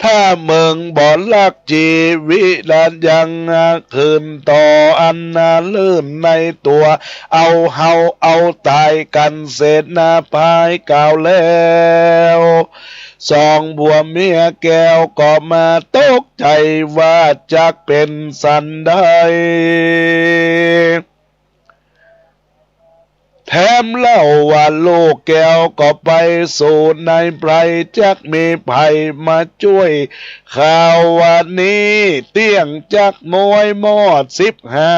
ถ้ามึงบ่ลักจีวิตยังคืนต่ออันน่าลื่นในตั๋ว เอาเฮาเอาต๋ายกั๋นเสนาพายกล่าวแล้ว สองผัวเมียแก้วก็มาตกใจ๋ว่าจักเป๋นสันใด เ แถมเล่าว่าลูกแก้วก็ไปสูนในไพร จักมีใผมาจ้วย ข่าววันนี้เตี้ยงจักมวยมอดสิบหา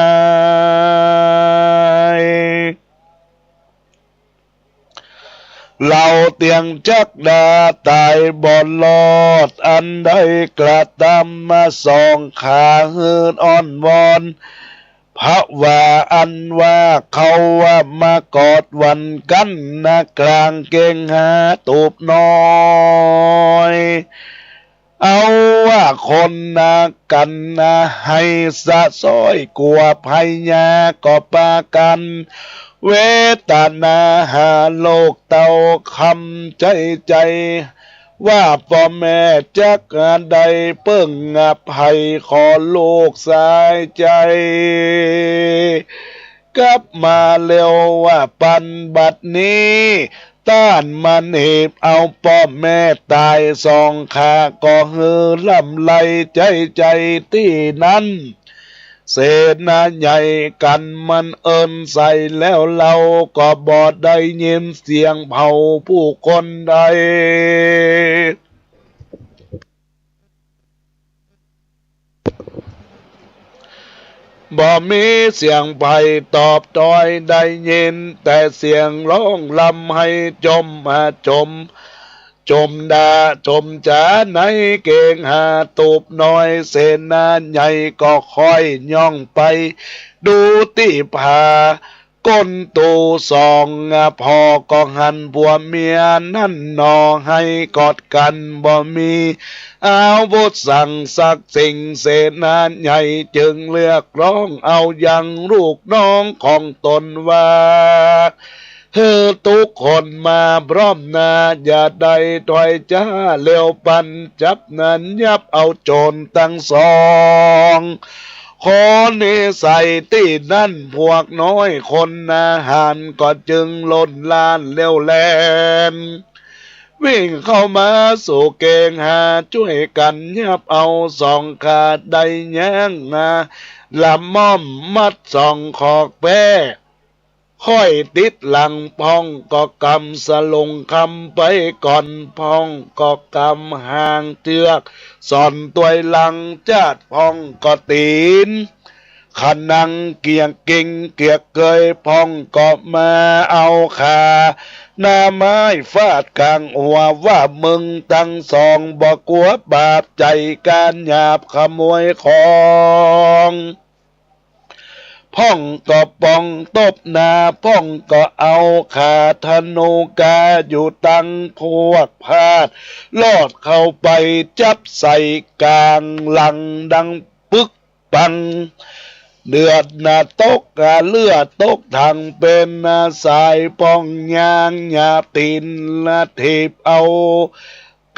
ย เฮาเตี้ยงจักดาต๋ายบ่รอด อันได้กระตำมาสองขา หื้ออ้อนวอน เพราะว่าอันว่าเขาว่ามากอดวันกั๋นนา ก๋างเก๋งหาตูบน้อย เอาว่าคนนากั๋นนา ไห้สะซ้อยกั๋วภัยยาก็ปากั๋น เวตนาหาลูกเต้าคำใจ๋ใจ๋ ว่าป้อแม่จักได้เปิ้งอภัย ขอลูกสายใจ๋ กลับมาเร็วว่าปันบัดนี้ ต้านมันหีบเอาป้อแม่ต๋ายสองขา ก็หื้อลำไรใจ๋ใจ๋ตี้นั้น เสนาใหญ่กั๋นมันเอิ้นใส่แล้ว เฮาก็บ่ได้ยินเสียงเผ่าผู้คนใด บ่มีเสียงใผตอบตอย ได้ยินแต่เสียงฮ้องร่ำไห้จ่มมาจ่ม จ่มด่าจ่มจ๋าในเก๋งหาตูบน้อย เสนาใหญ่ก็ค่อยย่องไปดูตี้ผา ก้นตูสอง อ่ะ พ่อก็หันผัวเมียนั้นหนอ ไห้กอดกั๋นบ่มีอาวุธสังสักสิ่ง เสนาใหญ่จึงเรียกร้องเอายังลูกน้องของตนว่า หื้อตุ๊กคนมาพร้อมหน้า อย่าได้ถ้อยจ๋าเร็วปัน จับนั้นยับเอาโจ๋รตังสอง ขอนิสัยตี้นั้น พวกน้อยคนหน้าหาญก็จึงล่นล่านเร็วแล่น วิ่งเข้ามาสู่เก๋งหา จ้วยกั๋นยับเอาสองขา ได้ย้างนา ละม่อมมัดสองขอกแป๊ ค่อยติดหลัง พ่องก็กำสลงคำไปก่อน พ่องก็กำหางเจื้อก สอนตวยหลังจาด พ่องก็ตี๋น ขะนังเกียกเก๋งเกียกเกย พ่องก็มาเอาขา หน้าไม้ฟาดก๋างหัว ว่ามึงตังสอง บ่กั๋วบาปใจ๋ ก๋านหยาบขโมยของ พ่องก็ป่องตบหน้า พ่องก็เอาขาธนูกาอยู่ตังพวกพาด ลอดเข้าไปจับใส่ก๋างหลังดังปึกปัง เลือดน่ะตก อ่ะ เลือดตกถังเป๋นน่ะสาย พ่องย่างหยาบตี๋นน่ะถีบเอา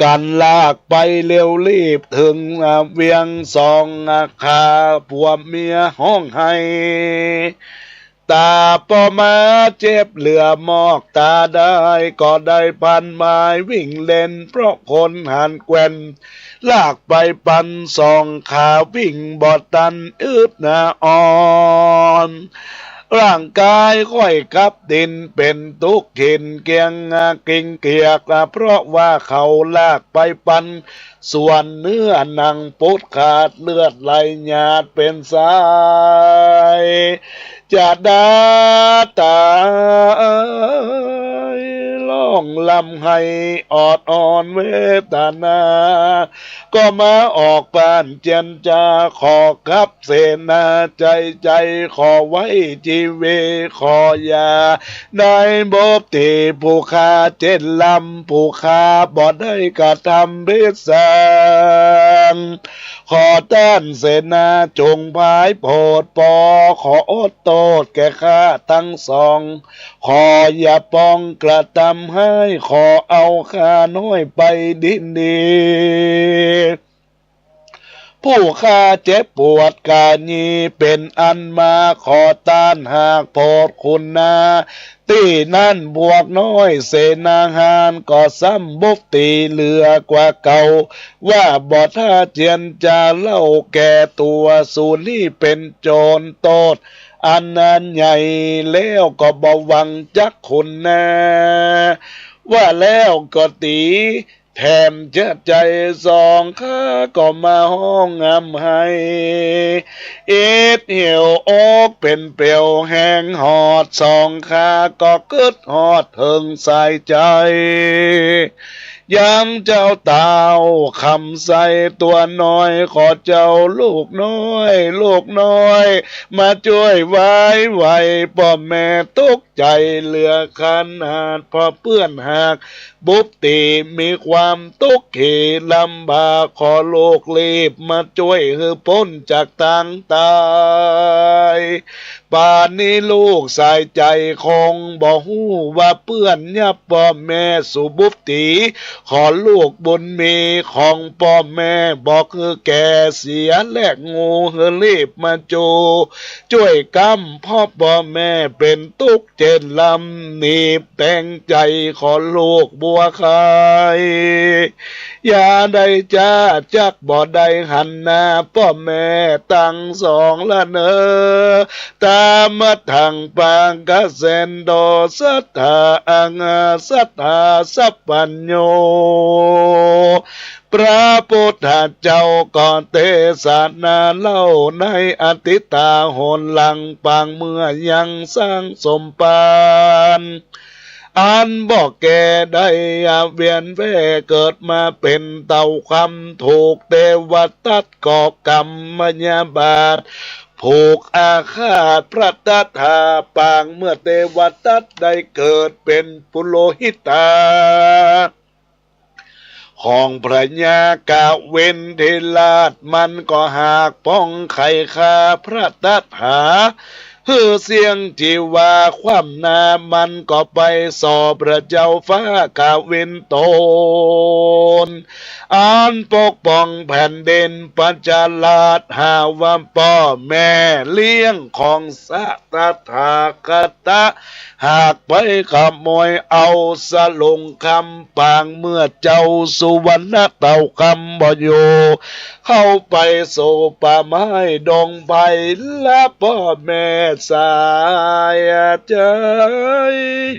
กั๋นลากไปเร็วรีบเถิง อ่ะ เวียงสอง อ่ะ ขาผัวเมียฮ้องไห้ ต๋าป้อมาเจ็บเหลือมอก ต๋าได้ก็ได้ปันไม้วิ่งเล่น เพราะคนหันแกว่น ลากไปปันสองขา วิ่งบ่ตันอึดหน้าอ่อน ร่างก๋ายค่อยกับดินเป๋นตุ๊กข์เข็ญเกียง อ่ะ เก๋งเกียก อ่ะ เพราะว่าเขาลากไปปัน ส่วนเนื้อหนังปุดขาด เลือดไหลหยาดเป๋นสาย จะดาต๋ายฮ้องร่ำไห้ออดอ้อนเวตนา ก็มาออกบ้านเจียรจา ขอกับ เสนาใจ๋ใจ๋ ขอไว้จีวี ขออย่าได้บอบตี๋ผู้ข้าเจ็ดลำ ผู้ข้าบ่ได้กระทำผิดสัง ขอต้านเสนาจงผายโผดปอ ขออดโต้ษแก่ข้าตังสอง ขออย่าปองกระตำฮ้าย ขอเอาข้าน้อยไปดินดี ผู้ข้าเจ็บปวดก๋านี้เป๋นอันมา ขอต้านหากโผดคุณนา ตี้นั้นพวกน้อยเสนาหารก็ซ้ำบอบตี๋เหลือกว่าเก่า ว่าบ่ถ้าเจียรจาเล่าแก่ตั๋ว สูนี้เป๋นโจ๋รโต้ษ อันนั้นใหญ่แล้วก็บ่หวังจักคุณนา ว่าแล้วก็ตี๋ แถมจะใจ๋สองข้าก็มาฮ้องอำไห้ อิดหิวอกเป๋นเปียวแฮงฮอด สองข้าก็กึ๊ดฮอดเถิงสายใจ๋ ยังเจ้าเต้าคำใสตั๋วน้อย ขอเจ้าลูกน้อย ลูกน้อย มาจ้วยไว้ไว ป้อแม่ตุ๊กใจ๋เหลือขนาด ป้อเปื้อนหาก บุบตี๋มีความตุ๊กข์ขีลำบาก ขอลูกรีบมาจ้วยหื้อป๊นจากตางต๋าย ป่านนี้ลูกสายใจ๋คงบ่ฮู้ว่าเปื้อนยับป้อแม่สู่บุบตี๋ ขอลูกบุญมีของป้อแม่บอกหื้อแก่เสียแลกงู หื้อรีบมาจู จ้วยก้ำ เพราะป้อแม่เป๋นตุ๊กข์ เจ็ดลำหนีบแตงใจ๋ ขอลูกบัวไข่ อย่าได้จ๊าจักบ่ได้หันหน้าป้อแม่ตังสองละเนอ ตามมาทางปางกะเซนโด สัตถาอังอาสัตถาสัพพัญโญ พระพุทธเจ้าก็เตสนาเล่าในอทิตาหนหลังปางเมื่อยังสร้างสมภาร อันบ่แก่ได้เวียนว่ายเกิดมาเป๋นเต้าคำ ถูกเตวทัตก็กำมยาบาท ผูกอาฆาตพระตถาปาง เมื่อเตวทัตได้เกิดเป๋นปุโรหิตา ของพระยากาเวนทิราช มันก็หากป้องใค่ฆ่าพระตถา หื้อเสี้ยงชีวาคว่ำหน้า มันก็ไปส่อพระเจ้าฟ้ากาเวนโตน อันปกป้องแผ่นดินปัญจราช หาว่าป้อแม่เลี้ยงของสะ ตถาคตะ หากไปขโมยเอาสลุงคำปางเมื่อเจ้าสุวรรณเต้าคำบ่อยู่ เข้าไปสู่ป่าไม้ดงไพร ละป้อแม่สายใจ๋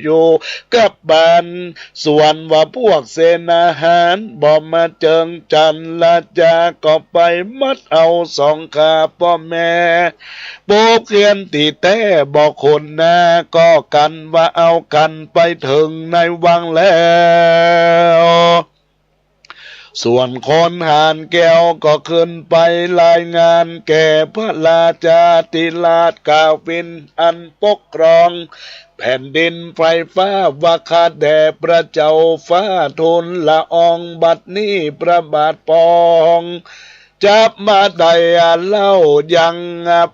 อยู่กับบ้าน ส่วนว่าพวกเสนาหารบ่มาเจิงจันทราจาก็ไปมัดเอาสองข้าป้อแม่ ปบเคียนตี้แต๊บ่คนนา ก็กันว่าเอากั๋นไปเถิงในวังแล้ว ส่วนคนหานแก้วก็ขึ้นไปรายงานแก่พระราชาธิราชกาวินอันปกครองแผ่นดินไพร่ฟ้า ว่าข้าแด่พระเจ้าฟ้าทูลละอองบัดนี้พระบาทปอง จับมาได้เล่ายัง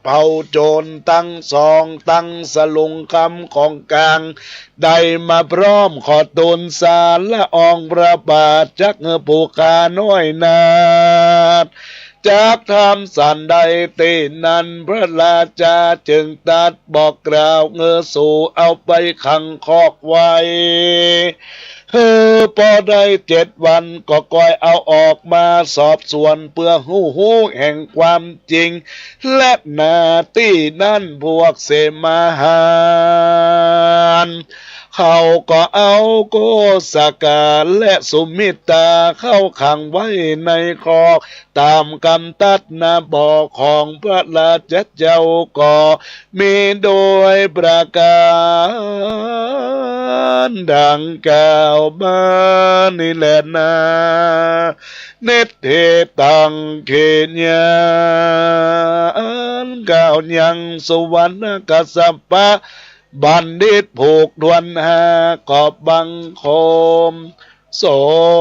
เผ่าโจรตังสอง ตังสลุงคำของกลาง ได้มาพร้อมขอทูลสาละอองพระบาท จักหื้อผู้ข้าน้อยนาฏ จักทำสันใดตี้นั้น พระราชาจึงตรัสบอกกล่าว หื้อสูเอาไปขังคอกไว้ หื้อปอได้เจ็ดวันก็ค่อยเอาออกมาสอบสวน เปื้อฮู้ฮู้แห่งความจริง และนาตี้นั้นพวกเสมาหาร เขาก็เอาโกสกาและสุมิตราเข้าขังไว้ในคอก ต๋ามกำตัดนาบอกของพระราชเจ้าก็มีโดยประก๋านดังกล่าวมานี้แลนา นิทธิตัง ขีณา อันกล่าวยังสุวรรณกัสสปะบัณฑิตผูกถ้วนห้า ขอบังคมส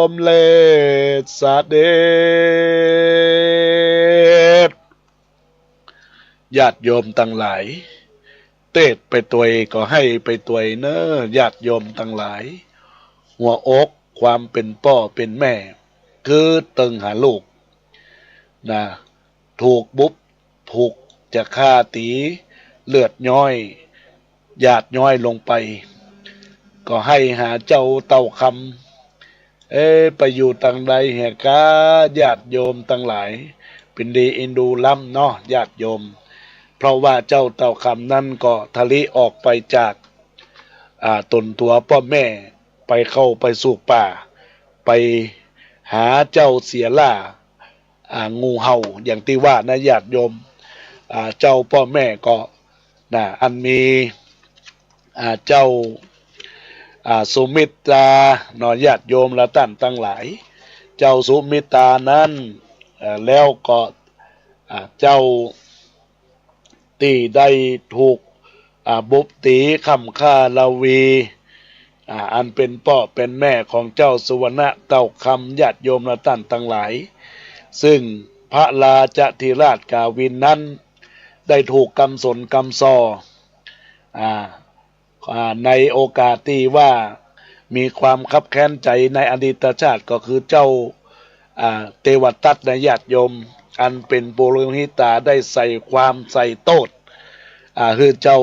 มเร็จเสด็จ ญาติโยมตังหลาย เตสน์ไปตวยก็หื้อไปตวยเน่อ ญาติโยมตังหลาย หัวอกความเป๋นป้อเป๋นแม่ คือเติงหาลูกนา ถูกบุบ ถูกจะฆ่าตี๋ เลือดย้อย หยาดย้อยลงไป ก็หื้อหาเจ้าเต้าคำ เอ๊ะ ไปอยู่ตังใดแหกา ญาติโยมตังหลาย เป๋นดีอินดูล้ำเนาะ ญาติโยม เพราะว่าเจ้าเต้าคำนั้นก็ทะลิออกไปจาก อ่า ต๋นตั๋วป้อแม่ ไปเข้าไปสู่ป่า ไปหาเจ้าเสียหล้า อ่า งูเห่า อย่างตี้ว่านะญาติโยม อ่า เจ้าป้อแม่ก็ นะ อันมี อ่า เจ้า อ่า สุมิตราเนาะ ญาติโยมและต้านตังหลาย เจ้าสุมิตรานั้น เอ่อ แล้วก็ อ่า เจ้า ตี้ได้ถูก อ่า บุปผาค่ำค่าราวี อ่า อันเป๋นป้อเป๋นแม่ของเจ้าสุวรรณะเต้าคำ ญาติโยมและต้านตังหลาย ซึ่งพระราชธิราชกาวินนั้น ได้ถูกกำสนกำซอ อ่า อ่า ในโอกาสตี้ว่ามีความคับแค้นใจ๋ในอดีตชาติ ก็คือเจ้า อ่า เตวทัตนะญาติโยม อันเป๋นปุโรหิตาได้ใส่ความใส่โต้ษ อ่า หื้อเจ้า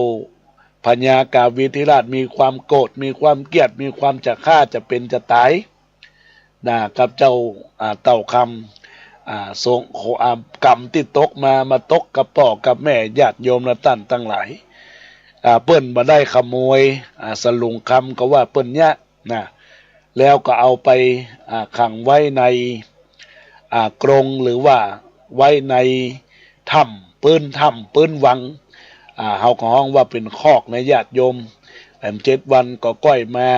พญากาวินทิราชมีความโกรธ มีความเกลียด มีความจะฆ่าจะเป๋นจะต๋าย นะ กับเจ้า อ่า เต้าคำ อ่า สง อ่า ก๋รรมตี้ตกมา มาตกกับป้อกับแม่ญาติโยมและต้านตังหลาย อ่า เปิ้นบ่ได้ขโมย อ่า สลุงคำก็ว่าเปิ้นเยียะนะ แล้วก็เอาไป อ่า ขังไว้ใน อ่า กรง หรือว่าไว้ในถ้ำ ปื๊นถ้ำ ปื๊นวัง อ่า เฮาก็ฮ้องว่าเป๋นคอกนะญาติโยม แหมเจ็ดวันก็ก้อยมา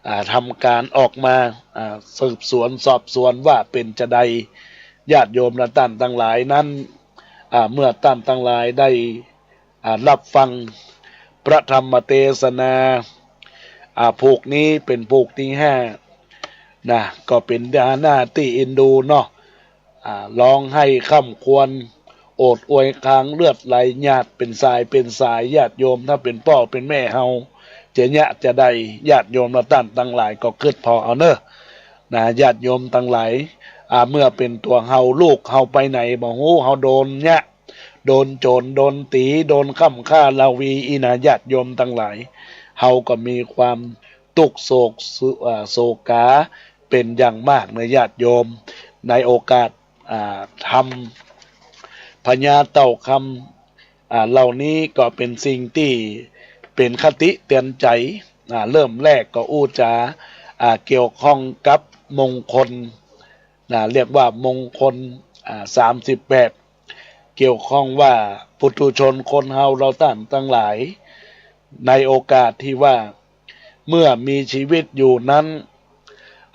อ่า ทำก๋านออกมา อ่า สืบสวนสอบสวนว่าเป๋นจาใด ญาติโยมและต้านตังหลายนั้น อ่า เมื่อต้านตังหลายได้ อ่า ฮับฟังพระธรรมเตสนา อ่า ผูกนี้เป๋นผูกตี้ห้า นะ ก็เป๋นหน้าตี้เอ็นดูเนาะ อ่า ฮ้องไห้คร่ำครวญ โอดอวยคางเลือดไหลหยาดเป๋นสายเป๋นสาย ญาติโยม ถ้าเป๋นป้อเป๋นแม่เฮา จะเยียะจาใด ญาติโยมและต้านตังหลายก็กึ๊ดผ่อเอาเน่อ นะ ญาติโยมตังหลาย อ่า เมื่อเป๋นตั๋วเฮา ลูกเฮาไปไหนบ่ฮู้ เฮาโดนเยียะ โดนโจ๋ร โดนตี๋ โดนค่ำค่าราวีอี้นะ ญาติโยมตังหลาย เฮาก็มีความตุ๊กข์โศกสุ อ่า โศกาเป๋นอย่างมากนะญาติโยม ในโอกาส อ่า ธรรมพญาเต้าคำ อ่า เหล่านี้ก็เป๋นสิ่งตี้เป๋นคติเตือนใจ๋ อ่า เริ่มแรกก็อู้จ๋า อ่า เกี่ยวข้องกับมงคล นะ เรียกว่ามงคล อ่า สามสิบแปด เกี่ยวข้องว่าปุถุชนคนเฮาเราต้านตังหลาย ในโอกาสตี้ว่าเมื่อมีชีวิตอยู่นั้น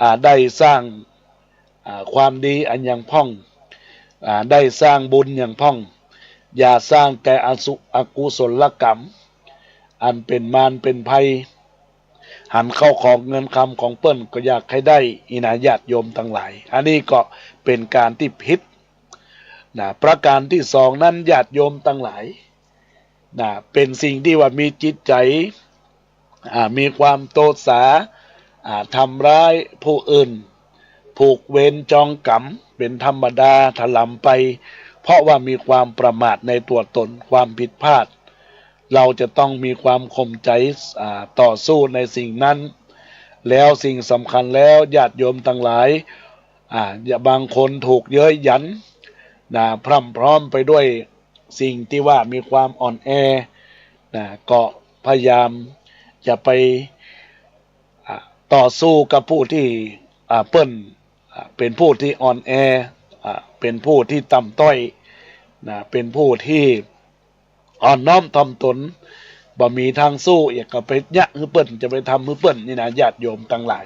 อ่า ได้สร้าง อ่า ความดีอันหยังพ่อง อ่า ได้สร้างบุญหยังพ่อง อย่าสร้างแต่อสุ อกุศลกรรม อันเป๋นมารเป๋นภัย หันเข้าของเงินคำของเปิ้นก็อยากหื้อได้อี้นะญาติโยมตังหลาย อันนี้ก็เป๋นก๋านตี้ผิด นะ ประก๋านตี้สองนั้นญาติโยมตังหลาย นะ เป๋นสิ่งตี้ว่ามีจิตใจ๋ อ่า มีความโตษา อ่า ทำร้ายผู้อื่น ผูกเวรจองกรรม เป๋นธรรมดาถลำไป เพราะว่ามีความประมาทในตั๋วตน ความผิดพลาด เราจะต้องมีความข่มใจ๋ อ่า ต่อสู้ในสิ่งนั้น แล้วสิ่งสำคัญแล้วญาติโยมตังหลาย อ่า อย่า บางคนถูกเย้ยหยัน นะ พร่ำพร้อมไปด้วยสิ่งตี้ว่ามีความอ่อนแอ นะ ก็พยายามอย่าไป อ่า ต่อสู้กับผู้ตี้ อ่า เปิ้น อ่า เป๋นผู้ตี้อ่อนแอ อ่า เป๋นผู้ตี้ต่ำต้อย นะ เป๋นผู้ตี้ อ่อนน้อมถ่อมตน บ่มีตางสู้ อย่าก็ไปเยียะหื้อเปิ้น จะไปทำหื้อเปิ้นนี่นะ ญาติโยมตังหลาย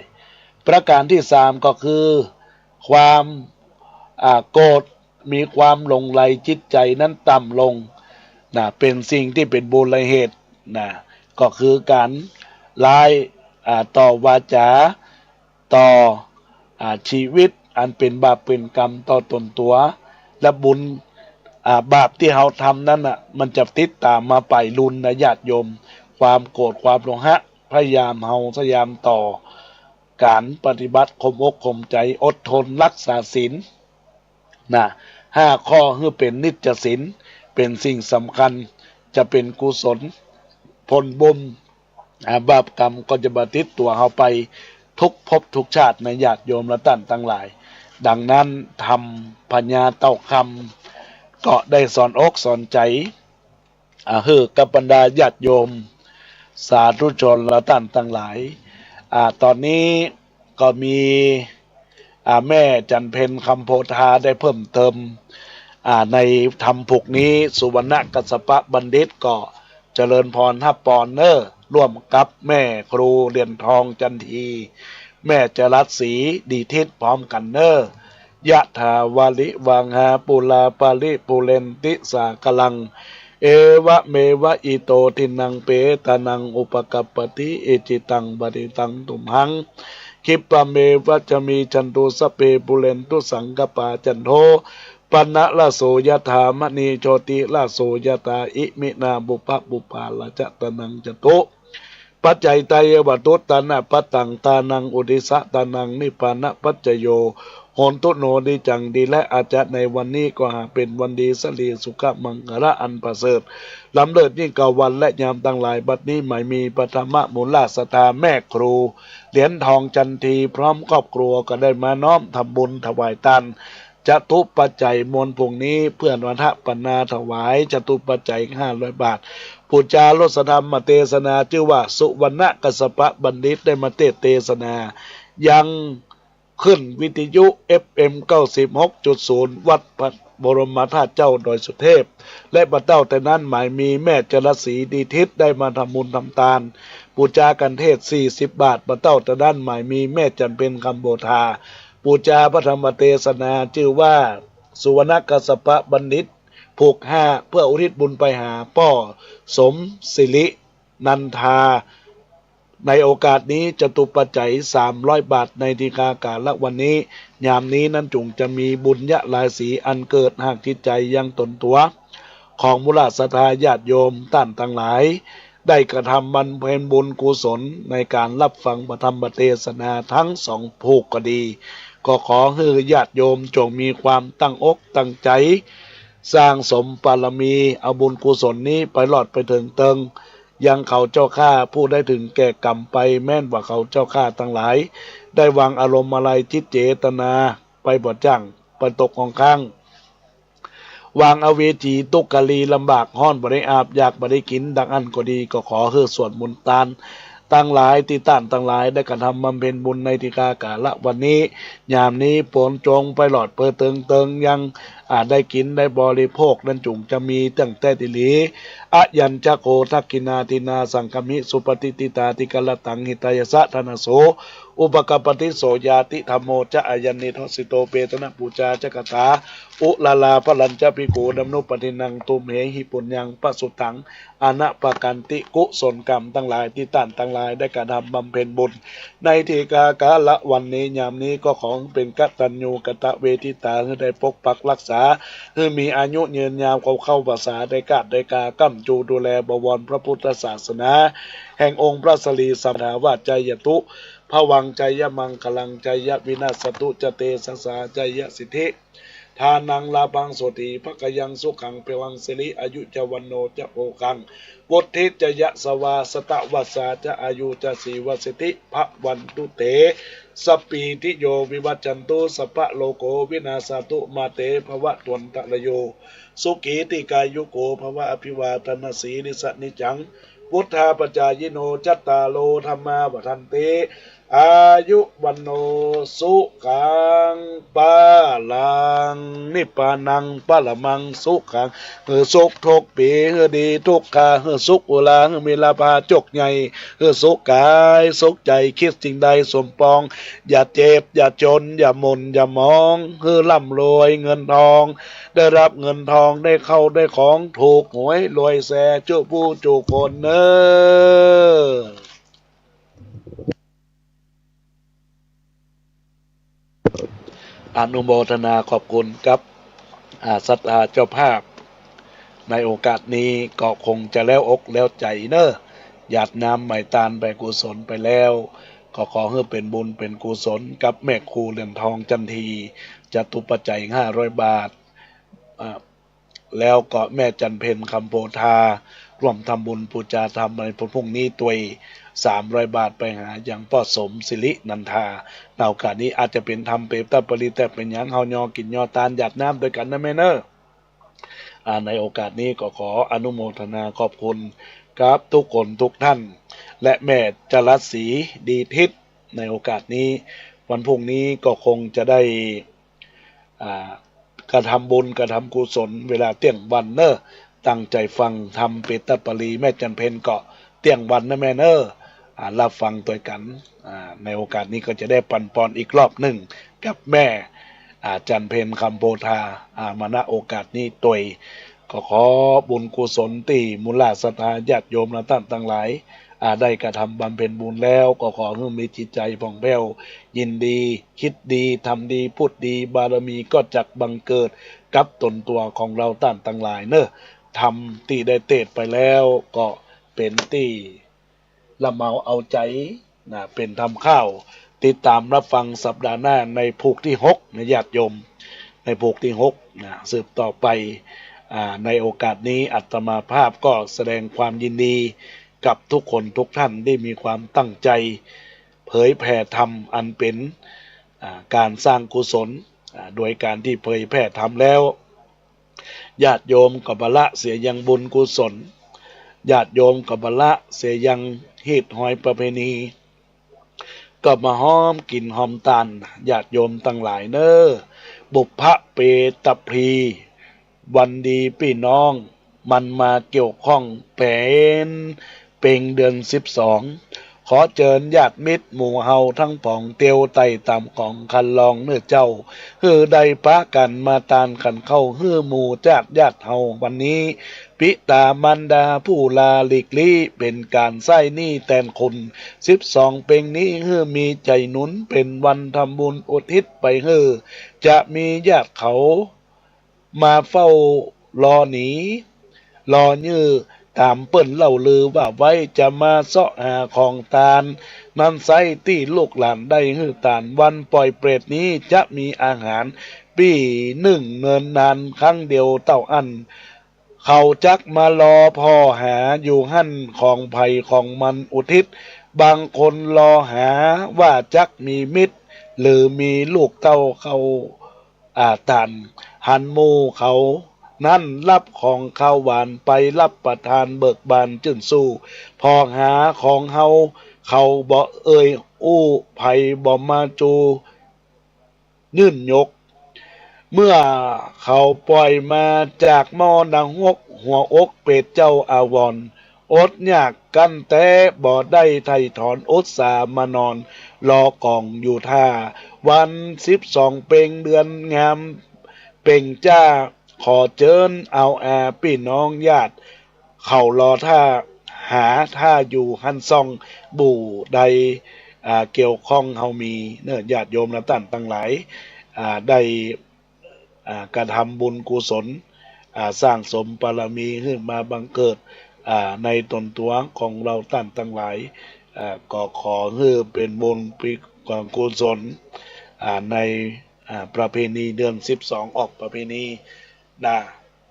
ประก๋านตี้สามก็คือ ความ อ่า โกรธ มีความหลงใหลจิตใจ๋นั้นต่ำลง นะ เป๋นสิ่งตี้เป๋นมูลเหตุ นะ ก็คือก๋านร้าย อ่า ต่อวาจ๋า ต่อ อ่า ชีวิตอันเป๋นบาปเป๋นกรรมต่อต๋นตั๋ว และบุญ อ่า บาปตี้เฮาทำนั้นน่ะ มันจะติดต๋ามมาป๋ายรุนนะญาติโยม ความโกรธความโลหะ พยายามเฮาพยายามต่อก๋านปฏิบัติข่มอกข่มใจ๋ อดทนรักษาศีล นะ ห้าข้อหื้อเป๋นนิจศีล เป๋นสิ่งสำคัญ จะเป๋นกุศล ผลบุญ อ่า บาปกรรมก็จะบ่ติดตั๋วเฮาไปทุกภพทุกชาตินะญาติโยมและต้านตังหลาย ดังนั้นธรรมพญาเต้าคำก็ได้สอนอกสอนใจ๋ อ่า หื้อกับบรรดาญาติโยม สาธุชนและต้านตังหลาย อ่า ต๋อนนี้ก็มี อ่า แม่จันเพ็ญคำโพธาได้เพิ่มเติม อ่า ในธรรมผูกนี้ สุวรรณกัสสปะบัณฑิตก็เจริญพรฮับปอนเน้อ ร่วมกับแม่ครูเหรียญทองจันที แม่จรัสศรีดีทิศพร้อมกั๋นเน้อ ยะถาวาริวาหาปูราปาริปูเรนติสาคารัง เอวะเมวะอิโตทินังเปตานังอุปกัปปติ อิจิตังปฏิตังตุมหัง คิปปะเมวะสะมิชฌันตุ สัพเพปูเรนตุสังกัปปา จันโท ปะนะระโสยะถา มะณีโชติระโสยะถา อิมินาปุพพะปุพพา ราชะตานังจตุ ปัจจัยตายะวะตุตานะปัตตัง ตานังอุทิสะตานัง นิพพานะปัจจโย โหนตุโน ดีจัง ดีและอาจจะในวันนี้ก็หาเป๋นวันดี สะหลีสุขะมังคะละอันประเสริฐ ล้ำเลิศยิ่งกว่าวันและยามตังหลาย บัดนี้หมายมีปฐมมูลศรัทธาแม่ครูเหรียญทองจันทีพร้อมครอบครัวก็ได้มาน้อมทำบุญถวายตาน จตุปัจจัยมวลผงนี้เปื้ออนุโมทนาถวายจตุปัจจัยห้าร้อยบาท ปู๋จาลดสธรรมเตสนาจื้อว่าสุวรรณกัสสปะบัณฑิตได้มาเตศน์เตสนา ยังขึ้นวิทยุ เอฟเอ็ม เก้าสิบหกจุดศูนย์ วัดพระบรมธาตุเจ้าดอยสุเทพ และบ่าเต้าแต่นั้นหมายมีแม่จรัสศรีดีทิศได้มาทำบุญทำตาน ปู๋จากัณฑ์เทศน์สี่สิบบาท บ่าเต้าแต่นั้นหมายมีแม่จันเพ็ญคำโพธา ปู๋จาพระธรรมเตสนาจื้อว่าสุวรรณกัสสปะบัณฑิตผูกห้า เปื้ออุทิศบุญไปหาป้อสมศิรินันทา ในโอกาสนี้จตุปัจจัยสามร้อยบาท ในทีฆากาละวันนี้ ยามนี้นั้นจุ่งจะมีบุญยะหลายสีอันเกิดหากจิตใจ๋ยังตนตั๋ว ของมูลศรัทธาญาติโยมต้านตังหลาย ได้กระทำบำเพ็ญบุญกุศลในก๋านฮับฟังพระธรรมเตสนาทั้งสองผูกก็ดี ก็ขอหื้อญาติโยมจงมีความตั้งอกตั้งใจ๋ สร้างสมบารมี เอาบุญกุศลนี้ไปฮอดไปเถิงเติง ยังเขาเจ้าข้าผู้ได้ถึงแก่กรรมไป แม้นว่าเขาเจ้าข้าตังหลาย ได้วางอารมณ์อาลัยจิตเจตนาไปบ่จ้าง ไปตกข้าง วางอเวจีทุกขลีลำบากฮ้อนบ่ได้อาบ อยากบ่ได้กิ๋น ดังอั้นก็ดี ก็ขอหื้อส่วนบุญตานตังหลายตี้ต้านตังหลายได้กระทำบำเพ็ญบุญในทีฆากาละวันนี้ ยามนี้ผลจงไปฮอดไปเถิงเติง ยัง อ่า ได้กิ๋นได้บริโภคนั้นจุ่งจะมีตั้งแต่ตี้หลี อะยัญจะโข ทักขิณาทินนา สังฆามิ สุปะติฏฐิตา ติกะระตัง หิตายะสะ ทานะโส อุปะกัปปะติ โสญาติ ธัมโมจะ อายันนิทัสสิโต เปตะนะปูจาจะกะถา อุรารา พะรัญจะ ภิกขู นะมะนุปะฏฐินนัง ตุมเหหิ ปุญญัง ปะสุตัง อะนะปะกันติ กุศลกรรมตังหลายตี้ต้านตังหลายได้กระทำบำเพ็ญบุญ ในทีฆากาละวันนี้ ยามนี้ก็ขอเป๋นกตัญญูกตเวทิตา หื้อได้ปกปักฮักษา หื้อมีอายุยืนยาว เข้าเข้าพรรษา ได้กาดได้กา ก้ำจูดูแลบวรพระพุทธศาสนา แห่งองค์พระสรีสัมมาสัมพุทธเจ้า จายะตุ ภวัง จายะมังคะลัง จายะวินาสสะตุ จะเตชะสา จายะสิทธิ ทานัง ลาภัง โสติ ภะคะยัง สุขัง พลัง สิริ อายุจะ วัณโณจะ โภคัง วุฑฒิ จะ ยะสะวา สะตะวัสสา จะ อายุ จะ จีวะสิทธิ ภะวันตุ เต สัปปีติโย วิวัชชันตุ สัพพะโรโค วินาสสะตุ มา เต ภะวะตวันตะระโย สุขี ทีฆายุโก ภะวะ อะภิวาทะนะสีลิสสะ นิจจัง วุฑฒาปะจายิโน จัตตาโร ธัมมา วัฑฒันติ อายุ วัณโณ สุขัง พะลัง นิพพานัง ปะระมัง สุขัง หื้อสุขทุกปี๋ หื้อดีทุกครา หื้อสุขอุรา หื้อมีลาภาโจคใหญ่ หื้อสุขก๋ายสุขใจ๋ กึ๊ดสิ่งใดสมปอง อย่าเจ็บ อย่าจ๋น อย่าหม่น อย่าหมอง หื้อร่ำรวยเงินทอง ได้ฮับเงินทอง ได้ข้าวได้ของ ถูกหวยรวยแซ จุผู้จุคนเน้อ อนุโมทนาขอบคุณกับ อ่า ศรัทธาเจ้าภาพ ในโอกาสนี้ก็คงจะแล้วอกแล้วใจ๋เน้อ หยาดน้ำไหมตานไปกุศลไปแล้ว ก็ขอหื้อเป๋นบุญเป๋นกุศลกับแม่ครูเหรียญทองจันที จตุปัจจัยห้าร้อยบาท อ่า แล้วก็แม่จันเพ็ญคำโพธา ร่วมทำบุญปู๋จาธรรมในวันพรุ่งนี้ตวย สามร้อยบาท ไปหายังป้อสมศิรินันทา ในโอกาสนี้อาจจะเป๋นธรรมเปรตปริตร แต่เป๋นหยังเฮายอกิ๋นยอตานหยาดน้ำตวยกั๋นนะแม่เน้อ อ่า ในโอกาสนี้ก็ขออนุโมทนาขอบคุณกับทุกคนทุกท่าน และแม่จรัสศรี ดีทิศ ในโอกาสนี้ วันพรุ่งนี้ก็คงจะได้ อ่า กระทำบุญกระทำกุศลเวลาเตี้ยงวันเนอะ ตั้งใจ๋ฟังธรรมเปตตปรี แม่จันเพ็ญก็เตี้ยงวันนะแม่เนอะ อ่า รับฟังตวยกั๋น อ่า ในโอกาสนี้ก็จะได้ปั๋นปอนอีกรอบนึ่งกับแม่ อ่า จันเพ็ญ คำโพธา อ่า มา ณ โอกาสนี้ตวย ก็ขอบุญกุศลตี้หมู่เหล่าศรัทธาญาติโยมและต้านตังหลาย อ่า ได้กระทำบำเพ็ญบุญแล้ว ก็ขอหื้อมีจิตใจ๋ผ่องแผ้ว ยินดี คิดดี ทำดี พูดดี บารมีก็จักบังเกิดกับตนตั๋วของเฮาต้านตังหลายเนอะ ธรรมตี้ได้เตสน์ไปแล้วก็เป๋นตี้ ละเมาเอาใจ๋นะ เป๋นธรรมข้าว ติดต๋ามรับฟังสัปดาห์หน้าในผูกตี้หกนะญาติโยม ในผูกตี้หกนะ สืบต่อไป อ่า ในโอกาสนี้อาตมาภาพก็แสดงความยินดีกับทุกคนทุกท่านตี้มีความตั้งใจ๋เผยแผ่ธรรมอันเป๋น อ่า ก๋านสร้างกุศล อ่า โดยก๋านตี้เผยแผ่ธรรมแล้ว ญาติโยมก็บ่ละเสียยังบุญกุศล ญาติโยมก็บ่ละเสียยังฮีตฮอยประเพณี ก็มาฮอมกิ๋นฮอมตาน ญาติโยมตังหลายเนอะ บุพเพเปตตปรี วันดีปี้น้อง มันมาเกี่ยวข้องเป๋นเพ็งเดือนสิบสอง ขอเจิญญาติมิตรหมู่เฮาตังป๋วงเตียวไต่ต๋ามก๋องคันลองเน่อเจ้า หื้อได้ปะกั๋นมาตานขันข้าวหื้อหมู่จาติญาติเฮาวันนี้ ปิต๋ามารดาผู้ลาหลีกลี้ เป๋นก๋านใซ้หนี้แตนคุณ สิบสองเพ็งนี้หื้อมีใจ๋หนุน เป๋นวันทำบุญอุทิศไปหื้อ จะมีญาติเขา มาเฝ้ารอหนี รอยื้อ ต๋ามเปิ้นเล่าลือว่าไว้ จะมาเซาะหาของตาน นั้นไซตี้ลูกหลานได้หื้อตาน วันป่อยเปรตนี้จะมีอาหาร ปี้นึ่งเนินนานครั้งเดียวเต้าอั้น เขาจักมารอผ่อหาอยู่หั้น ของใผของมันอุทิศ บางคนรอหาว่าจักมีมิตร หรือมีลูกเต้าเข้า อ่า ตาน หันหมู่เขานั้นรับของคาวหวานไปรับประตานเบิกบานจื้นสู้ ผ่อหาของเฮาเขาบ่เอ่ยอู้ ใผบ่มาจู ยื่นยก เมื่อเขาป่อยมาจากหม้อนรก หัวอกเปรตเจ้าอาวรณ์ อดอยากกั้นแต๊บ่ได้ไถ่ถอน อุตส่าห์มานอนรอกองอยู่ท่า วันสิบสองเพ็งเดือนงามเพ็งจ้า ขอเจิญเอาอาปี้น้องญาติ เขารอท่า หาท่าอยู่หั้นซ่อง บู่ใด อ่า เกี่ยวข้องเฮามีเน่อ ญาติโยมและต้านตังหลาย อ่า ได้ อ่า กระทำบุญกุศล อ่า สร้างสมบารมีหื้อมาบังเกิด อ่า ในตนตั๋วของเฮาต้านตังหลาย อ่า ก็ขอหื้อเป๋นบุญเป๋นกุศล อ่า ใน อ่า ประเพณีเดือนสิบสองออกประเพณี นะ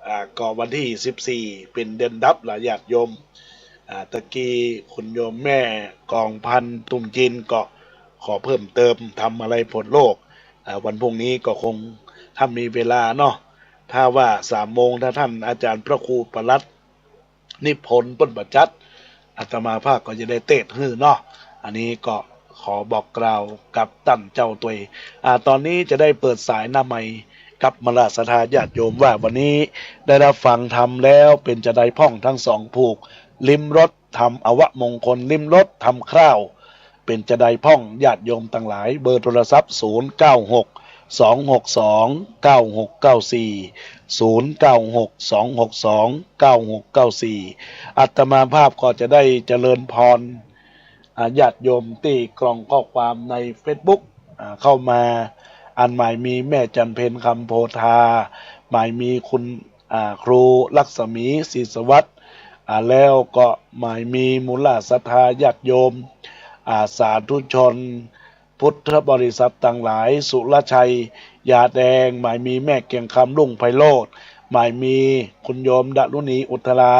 อ่า ก็วันตี้สิบสี่เป๋นเดือนดับละญาติโยม อ่า ตะกี้คุณโยมแม่กองพันตุ่มจีนก็ขอเพิ่มเติม ทำอะไรผลโลก อ่า วันพรุ่งนี้ก็คงถ้ามีเวลาเนาะ ถ้าว่าสามโมง ถ้าต้านอาจ๋ารย์พระครูปลัด นิพนธ์เปิ้นบ่จัด อาตมาภาพก็จะได้เตสน์หื้อเนาะ อันนี้ก็ขอบอกกล่าวกับต้านเจ้าตวย อ่า ต๋อนนี้จะได้เปิดสายหน้าไมค์กับหมู่เหล่าศรัทธาญาติโยมว่าวันนี้ได้รับฟังธรรมแล้วเป๋นจาใดพ่องตังสองผูก ลิ้มรสธรรมอวมงคล ลิ้มรสธรรมคาว เป๋นจาใดพ่องญาติโยมตังหลาย เบอร์โทรศัพท์ ศูนย์เก้าหก สองหกสอง เก้าหกเก้าสี่ ศูนย์เก้าหก สองหกสอง เก้าหกเก้าสี่ อาตมาภาพก็จะได้เจริญพร อ่า ญาติโยมตี้กล่องข้อความในเฟซบุ๊ก อ่า เข้ามา อันหมายมีแม่จันเพ็ญ คำโพธา หมายมีคุณ อ่า ครูลักษมี ศรีสวัสดิ์ อ่า แล้วก็หมายมีหมู่เหล่าศรัทธาญาติโยม อ่า สาธุชน พุทธบริษัทตังหลาย สุรชัย ยาแดง หมายมีแม่เกียงคำ รุ่งไพโรจน์ หมายมีคุณโยมดารุณี อุทรา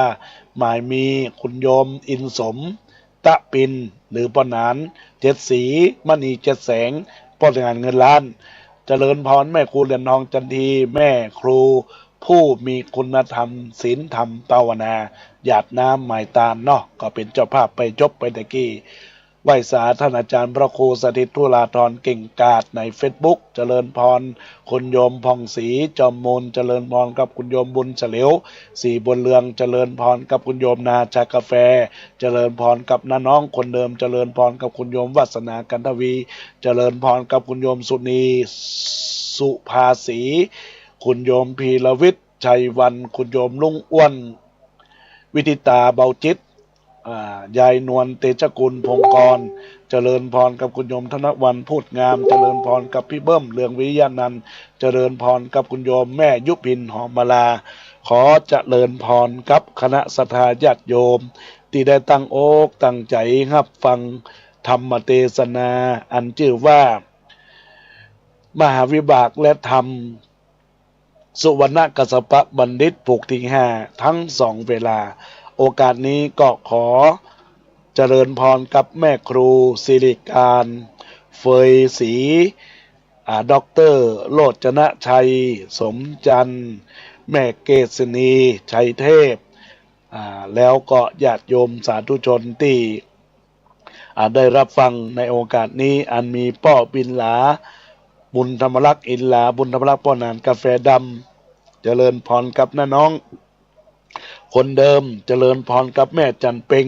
หมายมีคุณโยมอินสม ตะปิน หรือป้อหนาน เจ็ดศรี มณีเจ็ดแสง ป้อหนานเงินล้าน เจริญพรแม่ครูเหรียญทองจันที แม่ครู ผู้มีคุณธรรมศีลธรรมภาวนา หยาดน้ำไหม้ตานเนาะ ก็เป๋นเจ้าภาพไปจบไปตะกี้ ไหว้สาท่านอาจารย์พระครูสถิตธุราธรเก่งกาจในเฟซบุ๊ก เจริญพร คุณโยมผ่องศรี จอมมูล เจริญพรกับคุณโยมบุญเฉลียว ศรีบุญเรือง เจริญพรกับคุณโยมนาชากาแฟ เจริญพรกับน้าน้องคนเดิม เจริญพรกับคุณโยมวาสนา กันทวี เจริญพรกับคุณโยมสุนี สุภาสี คุณโยมพีรวิทย์ ชัยวัน คุณโยมลุงอ้วน วิทิตา เบาจิต อ่า ยายนวล เตชะกุล พงกร เจริญพรกับคุณโยมธนวัน พูดงาม เจริญพรกับพี่เบิ้ม เรืองวิริยานันท์ เจริญพรกับคุณโยมแม่ยุพิน หอมมาลา ขอเจริญพรกับคณะศรัทธาญาติโยม ตี้ได้ตั้งอกตั้งใจ๋ฮับฟังธรรมเตสนา อันจื้อว่า มหาวิบากและธรรม สุวรรณกัสสปบัณฑิต ผูกตี้ห้า ทั้งสองเวลา โอกาสนี้ก็ขอเจริญพรกับแม่ครูสิริการ เฟยศรี อ่า ด็อกเตอร์โรจนชัย สมจันทร์ แม่เกษณี ชัยเทพ อ่า แล้วก็ญาติโยมสาธุชนตี้ อ่า ได้ฮับฟังในโอกาสนี้ อันมีป้อบินหลา บุญธรรมรักษ์ อินหลา บุญธรรมรักษ์ ป้อหนานกาแฟดำ เจริญพรกับน้าน้องคนเดิม เจริญพรกับแม่จันเพ็ง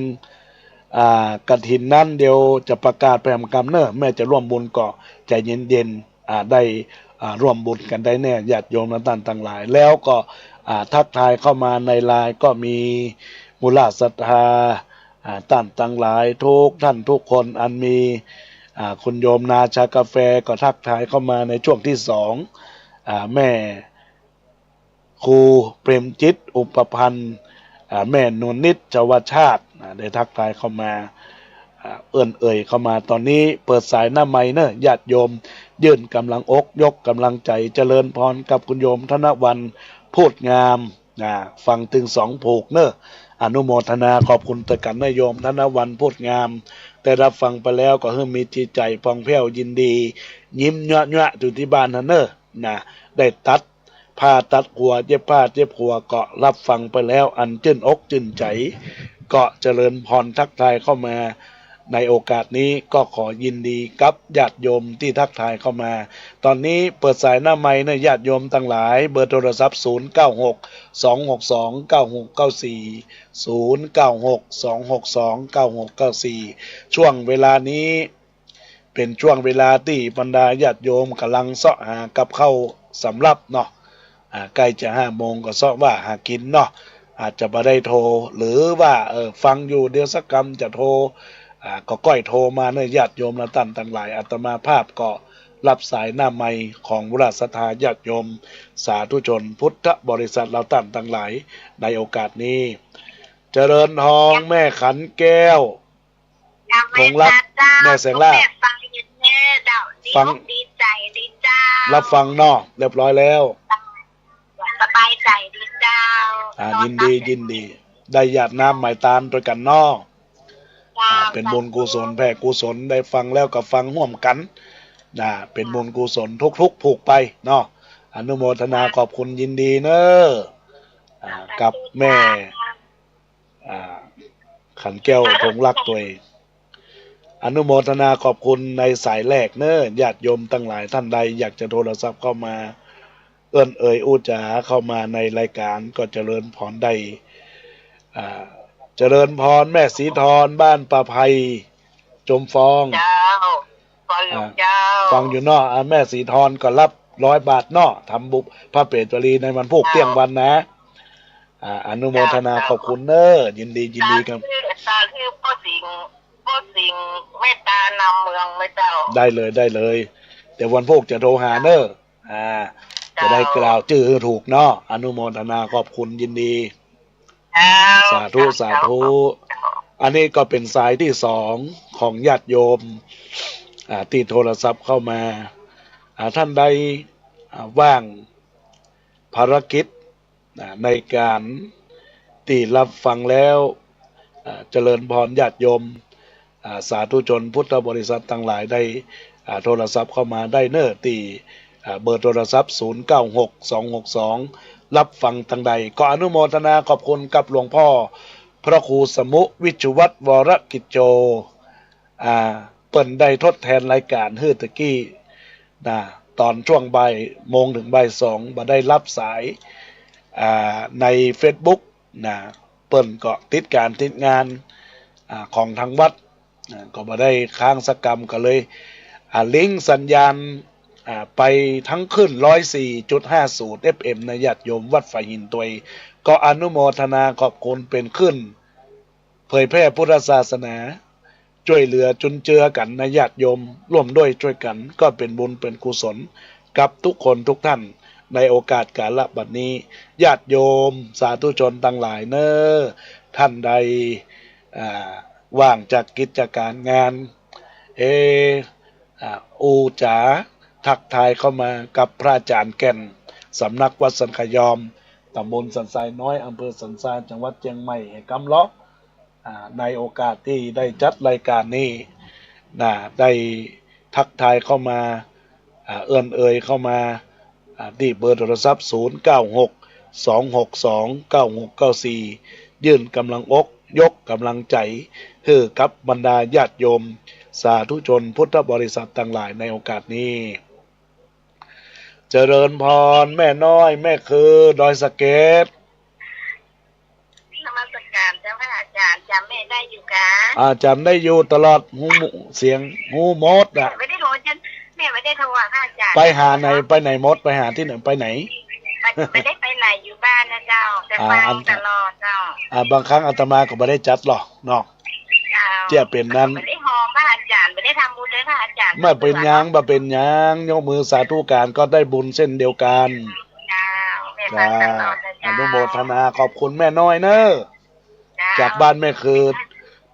อ่า กฐินนั้นเดี๋ยวจะประกาศไปหำกำเน่อ แม่จะร่วมบุญก็ใจ๋เย็นๆ อ่า ได้ อ่า ร่วมบุญกั๋นได้แน่ ญาติโยมและต้านตังหลาย แล้วก็ อ่า ทักทายเข้ามาในไลน์ก็มีมูลศรัทธา อ่า ต้านตังหลายทุกท่านทุกคน อันมี อ่า คุณโยมนาชากาแฟก็ทักทายเข้ามาในช่วงที่สอง อ่า แม่ครูเปรมจิต อุปพันธ์ อ่า แม่นวลนิช ชวชาติ อ่า ได้ทักทายเข้ามา อ่า เอิ้นเอ่ยเข้ามา ต๋อนนี้เปิดสายหน้าไมค์เน่อ ญาติโยมยื่นก๋ำลังอก ยกก๋ำลังใจ๋ เจริญพรกับคุณโยมธนวัน พูดงาม อ่า ฟังตึงสองผูกเน่อ อนุโมทนาขอบคุณตวยกั๋นเน่อโยมธนวัน พูดงาม ได้ฮับฟังไปแล้วก็หื้อมีจิตใจ๋ผ่องแผ้วยินดี ยิ้มเยาะๆ อยู่ตี้บ้านหั้นเน่อ นะ ได้ตัดผ้าตัดหัว เย็บผ้าเย็บหัว ก็ฮับฟังไปแล้ว อันจื้นอกจื้นใจ๋ ก็เจริญพรทักทายเข้ามา ในโอกาสนี้ก็ขอยินดีกับญาติโยมตี้ทักทายเข้ามา ต๋อนนี้เปิดสายหน้าไมค์เน่อ ญาติโยมตังหลาย เบอร์โทรศัพท์ ศูนย์เก้าหก สองหกสอง เก้าหกเก้าสี่ ศูนย์เก้าหก สองหกสอง เก้าหกเก้าสี่ ช่วงเวลานี้ เป๋นช่วงเวลาตี้บรรดาญาติโยมก่ำลังเซาะหากับข้าวสำรับเนาะ อ่า ใก้จะห้าโมงก็เซาะว่าหากิ๋นเนาะ อาจจะบ่ได้โทร หรือว่า เออ ฟังอยู่เดี๋ยวสักกำจะโทร อ่า ก็ก้อยโทรมาเน่อญาติโยมและต้านตังหลาย อาตมาภาพก็ฮับสายหน้าไมค์ของมูลศรัทธาญาติโยมสาธุชนพุทธบริษัทและต้านตังหลายในโอกาสนี้ เจริญทองแม่ขันแก้ว เจ้า ถงรัก แม่แสงล่า แม่ฟังอยู่แน่เจ้า ฟัง ดีอกดีใจ๋ดีเจ้า ฮับฟังเนาะ เรียบร้อยแล้ว สบายใจ๋ดีเจ้า อ่า ยินดี ยินดี ได้หยาดน้ำไหม้ตานตวยกั๋นเนาะ เจ้า อ่า เป๋นบุญกุศล แผ่กุศล ได้ฟังแล้วก็ฟังฮ่วมกั๋น นะ เป๋นบุญกุศลทุกๆ ผูกไปเนาะ อนุโมทนาขอบคุณยินดีเน่อ อ่า กับแม่ อ่า ขันแก้ว ถงรักตวย อนุโมทนาขอบคุณในสายแรกเน่อ ญาติโยมตังหลายต้านใดอยากจะโทรศัพท์เข้ามา เอิ้นเอ่ยอู้จ๋าเข้ามาในรายก๋านก็เจริญพรได้ อ่า เจริญพรแม่ศรีทร บ้านป่าไผ่ จมฟอง เจ้า ฟังอยู่ อ่า เจ้า ฟังอยู่เนาะ อ่า แม่ศรีทรก็ฮับร้อยบาทเนาะ ทำบุญพระเป๋ตรีในวันพูก เจ้า เตี้ยงวันนะ อ่า อนุโมทนา เจ้า ขอบคุณเน่อ ยินดี ยินดีครับ ตาชื่อ ตาชื่อป้อสิงห์ ป้อสิงห์เมตตานามเมืองไหมเจ้า ได้เลย ได้เลย เดี๋ยววันพูกจะโทรหาเน่อ อ่า เจ้า จะได้กล่าวจื้อหื้อถูกเนาะ อนุโมทนาขอบคุณยินดี เจ้า สาธุ เจ้า สาธุ เจ้า อันนี้ก็เป๋นสายตี้สองของญาติโยม อ่า ตี้โทรศัพท์เข้ามา อ่า ต้านใด อ่า ว่างภารกิจ อ่า ในก๋านตี้ฮับฟังแล้ว อ่า เจริญพรญาติโยม อ่า สาธุชนพุทธบริษัทตังหลายได้ อ่า โทรศัพท์เข้ามาได้เน่อ ตี้ อ่า เบอร์โทรศัพท์ ศูนย์เก้าหก สองหกสอง รับฟังตังใด ก็อนุโมทนาขอบคุณกับหลวงพ่อพระครูสมุวิชวัตร วรกิจโจ อ่า เปิ้นได้ทดแทนรายก๋านหื้อตะกี้นะ ต๋อนช่วงบ่ายโมงเถิงบ่ายสอง บ่ได้ฮับสาย อ่า ในเฟซบุ๊กนะ เปิ้นก็ติดก๋านติดงาน อ่า ของตางวัด อ่า ก็บ่ได้ค้างสักกำ ก็เลย อ่า ลิงก์สัญญาณ อ่า ไปตึงคลื่น ร้อยสี่จุดห้าศูนย์ เอฟเอ็ม นะ ญาติโยมวัดฝายหินตวย ก็อนุโมทนาขอบคุณ เป๋นคลื่นเผยแพร่พุทธศาสนา จ้วยเหลือจุนเจือกั๋นนะญาติโยม ร่วมด้วยจ้วยกั๋น ก็เป๋นบุญเป๋นกุศลกับทุกคนทุกท่าน ในโอกาสกาละบัดนี้ ญาติโยมสาธุชนตังหลายเน่อ ท่านใด อ่า ว่างจากกิจก๋านงาน เอ อ่า อู้จ๋าทักทายเข้ามากับพระอาจ๋ารย์แก่น สำนักวัดสันขยอม ต๋ำบลสันทรายน้อย อำเภอสันทราย จังหวัดเจียงใหม่ แหมกำเลาะ อ่า ในโอกาสตี้ได้จัดรายก๋านนี้นะ ได้ทักทายเข้ามา อ่า เอื้อนเอ่ยเข้ามา อ่า ตี้เบอร์โทรศัพท์ ศูนย์เก้าหก สองหกสอง เก้าหกเก้าสี่ ยื่นก๋ำลังอก ยกก๋ำลังใจ๋ หื้อกับบรรดาญาติโยม สาธุชนพุทธบริษัทตังหลายในโอกาสนี้ เจริญพร แม่น้อย แม่คือ ดอยสะเก็ด นมัสการเจ้าค่ะอาจ๋ารย์ จ๋ำแม่ได้อยู่กา อ่า จ๋ำได้อยู่ตลอด ฮู้เสียง ฮู้หมดอะ แม่บ่ได้โทรจัน แม่บ่ได้โทรหาอาจ๋ารย์ ไปหาไหน ไปไหนหมด ไปหาตี้ไหน ไปไหน บ่ บ่ได้ไปไหน อยู่บ้านนะเจ้า แต่ อ่า ฟัง อัน ตลอดเจ้า อ่า บางครั้งอาตมาก็บ่ได้จัดหรอกเนาะ เจ้า เจียเป๋นนั้น บ่ได้หอมพระอาจ๋ารย์ บ่ได้ทำบุญด้วยพระอาจ๋ารย์ บ่เป๋นหยัง บ่เป๋นหยัง ยกมือสาธุก๋านก็ได้บุญเช่นเดียวกั๋น เจ้า แม่ฟังตลอดนะเจ้า อ่า อนุโมทนาขอบคุณแม่น้อยเน่อ เจ้า จากบ้านแม่คือ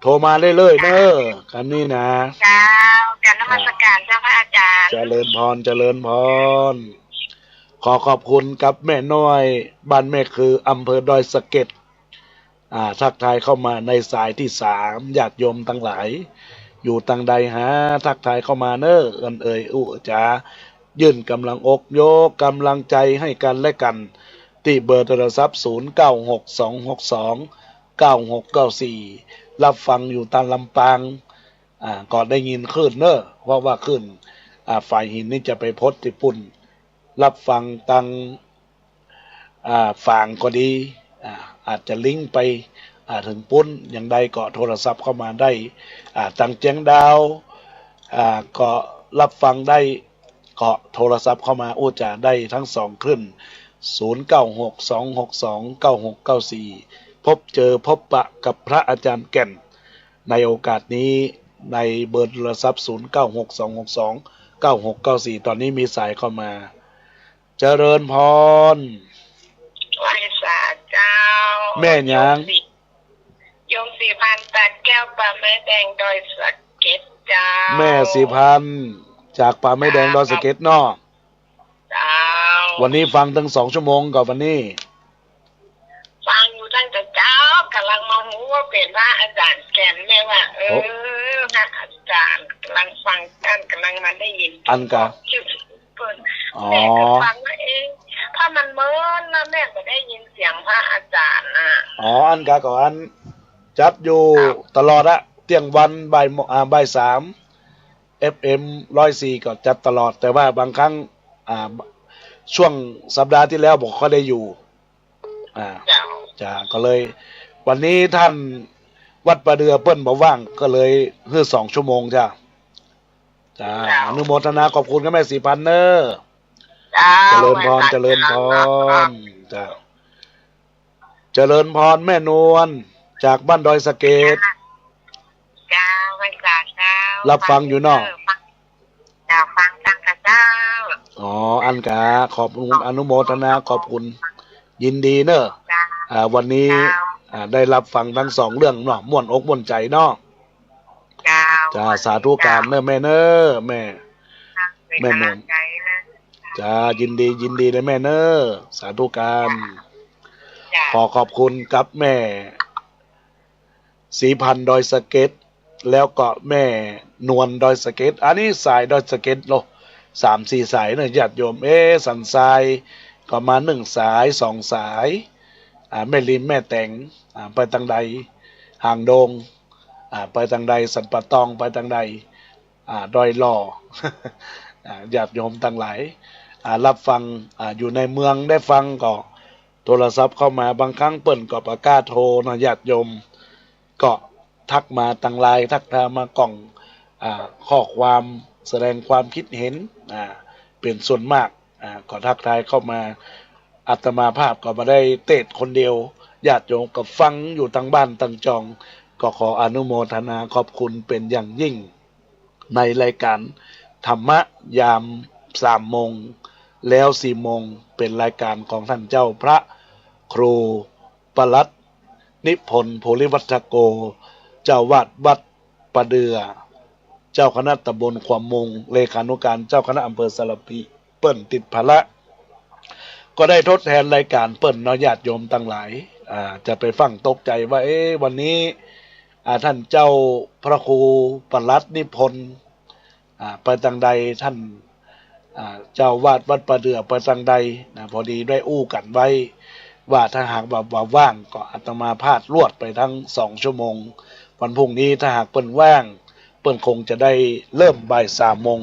โทรมาเรื่อยๆ เน่อ ครั้งนี้นะ เจ้า กราบนมัสการเจ้าค่ะอาจ๋ารย์ เจริญพร เจริญพร ขอขอบคุณกับแม่น้อย บ้านแม่คือ อำเภอดอยสะเก็ด อ่า ทักทายเข้ามาในสายตี้สาม ญาติโยมตังหลาย อยู่ตังใดหา ทักทายเข้ามาเน่อ เอื้อนเอ่ยอู้จ๋า ยื่นก๋ำลังอก ยกก๋ำลังใจ๋หื้อกั๋นและกั๋น ตี้เบอร์โทรศัพท์ ศูนย์เก้าหก สองหกสอง เก้าหกเก้าสี่ ฮับฟังอยู่ตางลำปาง อ่า ก็ได้ยินคลื่นเน่อ เพราะว่าคลื่น อ่า ฝายหินนี่จะไปพดตี้ปุ้น ฮับฟังตาง อ่า ฝางก็ดี อ่า อาจจะลิงก์ไป อ่า เถิงปุ้น อย่างใดก็โทรศัพท์เข้ามาได้ อ่า ตางเจียงดาว อ่า ก็ฮับฟังได้ ก็โทรศัพท์เข้ามาอู้จ๋าได้ตึงสองคลื่น ศูนย์เก้าหก สองหกสอง เก้าหกเก้าสี่ พบเจอพบปะกับพระอาจ๋ารย์แก่น ในโอกาสนี้ ในเบอร์โทรศัพท์ ศูนย์เก้าหก สองหกสอง เก้าหกเก้าสี่ ต๋อนนี้มีสายเข้ามา เจริญพร ไหว้สาเจ้า แม่หยัง โยมศรี โยมศรีพันธ์ ตาแก้ว ป่าไม้แดง ดอยสะเก็ดเจ้า แม่ศรีพันธ์ จากป่าไม้แดง ดอยสะเก็ดเนาะ เจ้า วันนี้ฟังตึงสองชั่วโมงก่อวันนี้ ฟังอยู่ตั้งแต่เจ๊า ก่ำลังมาฮู้ว่าเป๋นพระอาจ๋ารย์แก่น แม่ว่า เออ โอ้ พระอาจ๋ารย์ ก่ำลังฟังต้าน ก่ำลังมาได้ยิน อันกา ชื่อเปิ้น อ๋อ แม่ก็ฟังว่า เอ๊ะ ถ้ามันเมินนะ แม่บ่ได้ยินเสียงพระอาจ๋ารย์น่ะ อ๋อ อันกาก็อันจัดอยู่ ครับ ตลอดอะ เตี้ยงวัน บ่ายโมง อ่า บ่ายสาม เอฟเอ็ม ร้อยสี่ ก็จัดตลอด แต่ว่าบางครั้ง อ่า ช่วงสัปดาห์ตี้แล้วบ่ค่อยได้อยู่ อ่า เจ้า จ้า ก็เลย วันนี้ต้านวัดป่าเดือเปิ้นบ่ว่าง ก็เลยหื้อสองชั่วโมงจ้า จ้า เจ้า อนุโมทนาขอบคุณกับแม่ศรีพันธ์เน่อ เจ้า เจริญพร ไหว้สา เจริญพร เจ้า จ้า เจริญพรแม่นวล จากบ้านดอยสะเก็ด เจ้า ไหว้สาเจ้า ฮับฟังอยู่เนาะ ฟัง เจ้า ฟังตังกะเจ้า อ๋อ อันกา ขอบคุณ อนุโมทนาขอบคุณ ยินดีเน่อ เจ้า อ่า วันนี้ เจ้า อ่า ได้ฮับฟังตึงสองเรื่องเนาะ ม่วนอกม่วนใจ๋เนาะ เจ้า จ้า สาธุก๋านเน่อแม่เน่อ แม่ เจ้า แม่นวล เป๋นก๋ำลังใจ๋นะ จ้า ยินดี ยินดีเลยแม่เน่อ สาธุก๋าน เจ้า ขอขอบคุณกับแม่ ศรีพันธ์ดอยสะเก็ด แล้วก็แม่นวลดอยสะเก็ด อันนี้สายดอยสะเก็ดโล สามสี่สายเน่อ ญาติโยม เอ๊ะ สันทราย ก็มานึ่งสายสองสาย อ่า แม่ริมแม่แตง อ่า ไปตางใด หางดง อ่า ไปตางใด สันป่าตอง ไปตางใด อ่า ดอยหล่อ อ่า ญาติโยมตังหลาย อ่า ฮับฟัง อ่า อยู่ในเมืองได้ฟังก็โทรศัพท์เข้ามา บางครั้งเปิ้นก็บ่กล้าโทรนะญาติโยม ก็ทักมาตางไลน์ ทักทายมาก่อง อ่า ข้อความแสดงความคิดเห็น อ่า เป๋นส่วนมาก อ่า ก็ทักทายเข้ามา อาตมาภาพก็บ่ได้เตศน์คนเดียว ญาติโยมก็ฟังอยู่ตางบ้านตางจอง ก็ขออนุโมทนาขอบคุณเป๋นอย่างยิ่ง ในรายการธรรมะยามสามโมง แล้วสี่โมง เป๋นรายการของต้านเจ้าพระครูปลัดนิพนธ์ โพธิวัฒโก เจ้าอาวาสวัดป่าเดื่อ เจ้าคณะตำบลขวาวมุง เลขานุการเจ้าคณะอำเภอสารภี เปิ้นติดภาระ ก็ได้ทดแทนรายการเปิ้นเนาะ ญาติโยมตังหลาย อ่า จะไปฟังตกใจ๋ว่า เอ๊ะ วันนี้ อ่า ต้านเจ้าพระครูปลัดนิพนธ์ อ่า ไปตางใด ต้าน อ่า เจ้าอาวาสวัดป่าเดื่อไปตางใดนะ พอดีได้อู้กั๋นไว้ ว่าถ้าหากว่า ว่าว่างก็อาตมาภาพลวดไปตึงสองชั่วโมง วันพรุ่งนี้ถ้าหากเปิ้นว่าง เปิ้นคงจะได้เริ่มบ่ายสามโมง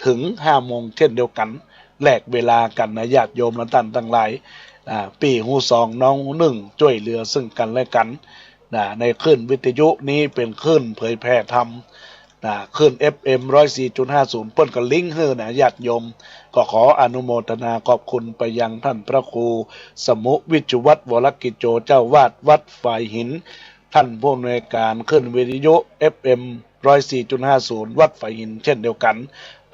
เถิงห้าโมงเช่นเดียวกั๋น แลกเวลากั๋นนะญาติโยมและต้านตังหลาย อ่า ปี้ฮู้ซองน้องนึ่ง จ้วยเหลือซึ่งกั๋นและกั๋น นะ ในคลื่นวิทยุนี้เป๋นคลื่นเผยแผ่ธรรม นะ คลื่น เอฟเอ็ม ร้อยสี่จุดห้าศูนย์ เปิ้นก็ลิงก์หื้อนะ ญาติโยม ก็ขออนุโมทนาขอบคุณไปยังต้านพระครูสมุห์ วิชวัฒน์ วรกิจโจ เจ้าอาวาสวัดฝายหิน ต้านผู้อำนวยการคลื่นวิทยุ เอฟเอ็ม ร้อยสี่จุดห้าศูนย์ วัดฝายหินเช่นเดียวกั๋น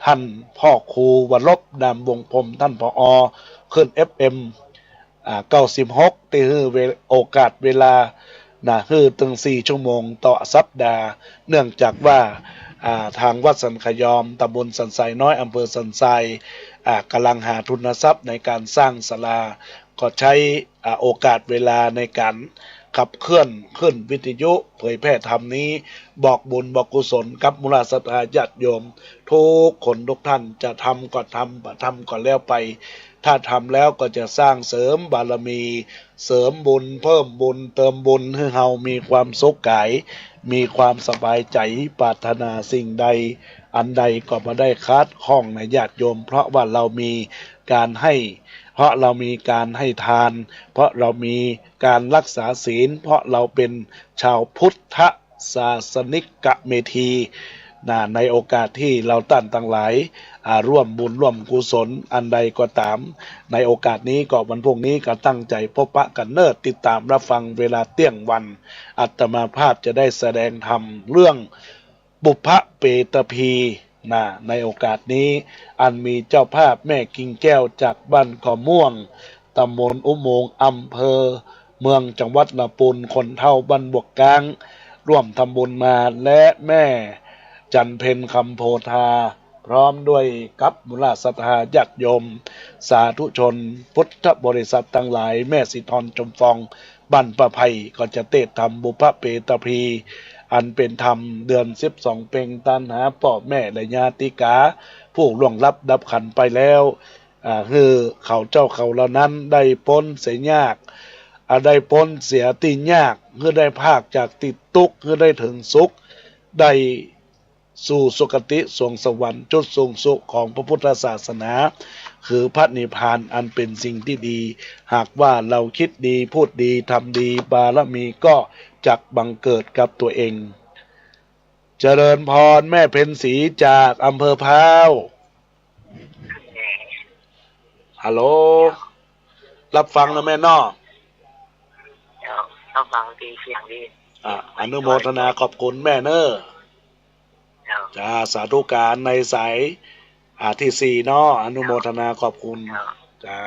ต้านพ่อครูวรบ นามวงศ์พรหม ต้าน ผอ คลื่น เอฟเอ็ม อ่า เก้าสิบหก ตี้หื้อเว- โอกาสเวลา นะ หื้อตึงสี่ชั่วโมงต่อสัปดาห์ เนื่องจากว่า อ่า ตางวัดสันขยอม ตำบลสันทรายน้อย อำเภอสันทราย อ่า ก่ำลังหาทุนทรัพย์ในก๋านสร้างศาลา ก็ใจ๊ อ่า โอกาสเวลาในก๋านขับเคลื่อนคลื่นวิทยุเผยแผ่ธรรมนี้ บอกบุญบอกกุศลกับหมู่เหล่าศรัทธาญาติโยม กู้คนกู้ต้าน จะทำก็ทำ บ่ทำก็แล้วไป ถ้าทำแล้วก็จะสร้างเสริมบารมี เสริมบุญ เพิ่มบุญ เติมบุญ หื้อเฮามีความสุขก๋าย มีความสบายใจ๋ ปรารถนาสิ่งใด อันใดก็บ่ได้ขาดข้องนะญาติโยม เพราะว่าเฮามีก๋านให้ เพราะเฮามีก๋านให้ทาน เพราะเฮามีก๋านรักษาศีล เพราะเฮาเป๋นชาวพุทธ ศาสนิกเมธี นะ ในโอกาสตี้เฮาต้านตังหลาย อ่า ร่วมบุญร่วมกุศลอันใดก็ต๋าม ในโอกาสนี้ก็วันพรุ่งนี้ก็ตั้งใจ๋พบปะกั๋นเน่อ ติดต๋ามฮับฟังเวลาเตี้ยงวัน อาตมาภาพจะได้แสดงธรรมเรื่องบุพเพเปตพี นะ ในโอกาสนี้ อันมีเจ้าภาพแม่กิ่งแก้วจากบ้านก่อม่วง ตำบลอุโมงค์ อำเภอเมือง จังหวัดละปูน คนเฒ่าบ้านบวกก๊าง ร่วมทำบุญมา และแม่จันเพ็ญ คำโพธา พร้อมด้วยกับหมู่เหล่าศรัทธาญาติโยม สาธุชน พุทธบริษัทตังหลาย แม่สีทอน จมฟอง บ้านป่าไผ่ ก็จะเตศน์ธรรมบุพเพเปตพี อันเป๋นธรรมเดือนสิบสองเพ็ง ตานหาป้อแม่และญาติกา ผู้ล่วงลับดับขันธ์ไปแล้ว อ่า หื้อเขาเจ้าเขาเหล่านั้นได้ป๊นเสียยาก อ่า ได้ป๊นเสียตี้ยาก หื้อได้พรากจากตี้ตุ๊กข์ หื้อได้เถิงสุข ได้สู่สุคติสวงสวรรค์ จุดสูงสุดของพระพุทธศาสนา คือพระนิพพาน อันเป๋นสิ่งตี้ดี หากว่าเฮาคิดดี พูดดี ทำดี บารมีก็จักบังเกิดกับตั๋วเอง เจริญพร แม่เพ็ญศรีจากอำเภอพร้าว ฮัลโหล ฮับฟังเน่อแม่เนาะ เจ้า ฮับฟังดีเสียงดี อ่า อนุโมทนาขอบคุณแม่เน่อ เจ้า จ้า สาธุก๋านในสาย อ่า ตี้สี่เนาะ อนุโมทนาขอบคุณ เจ้า จ้า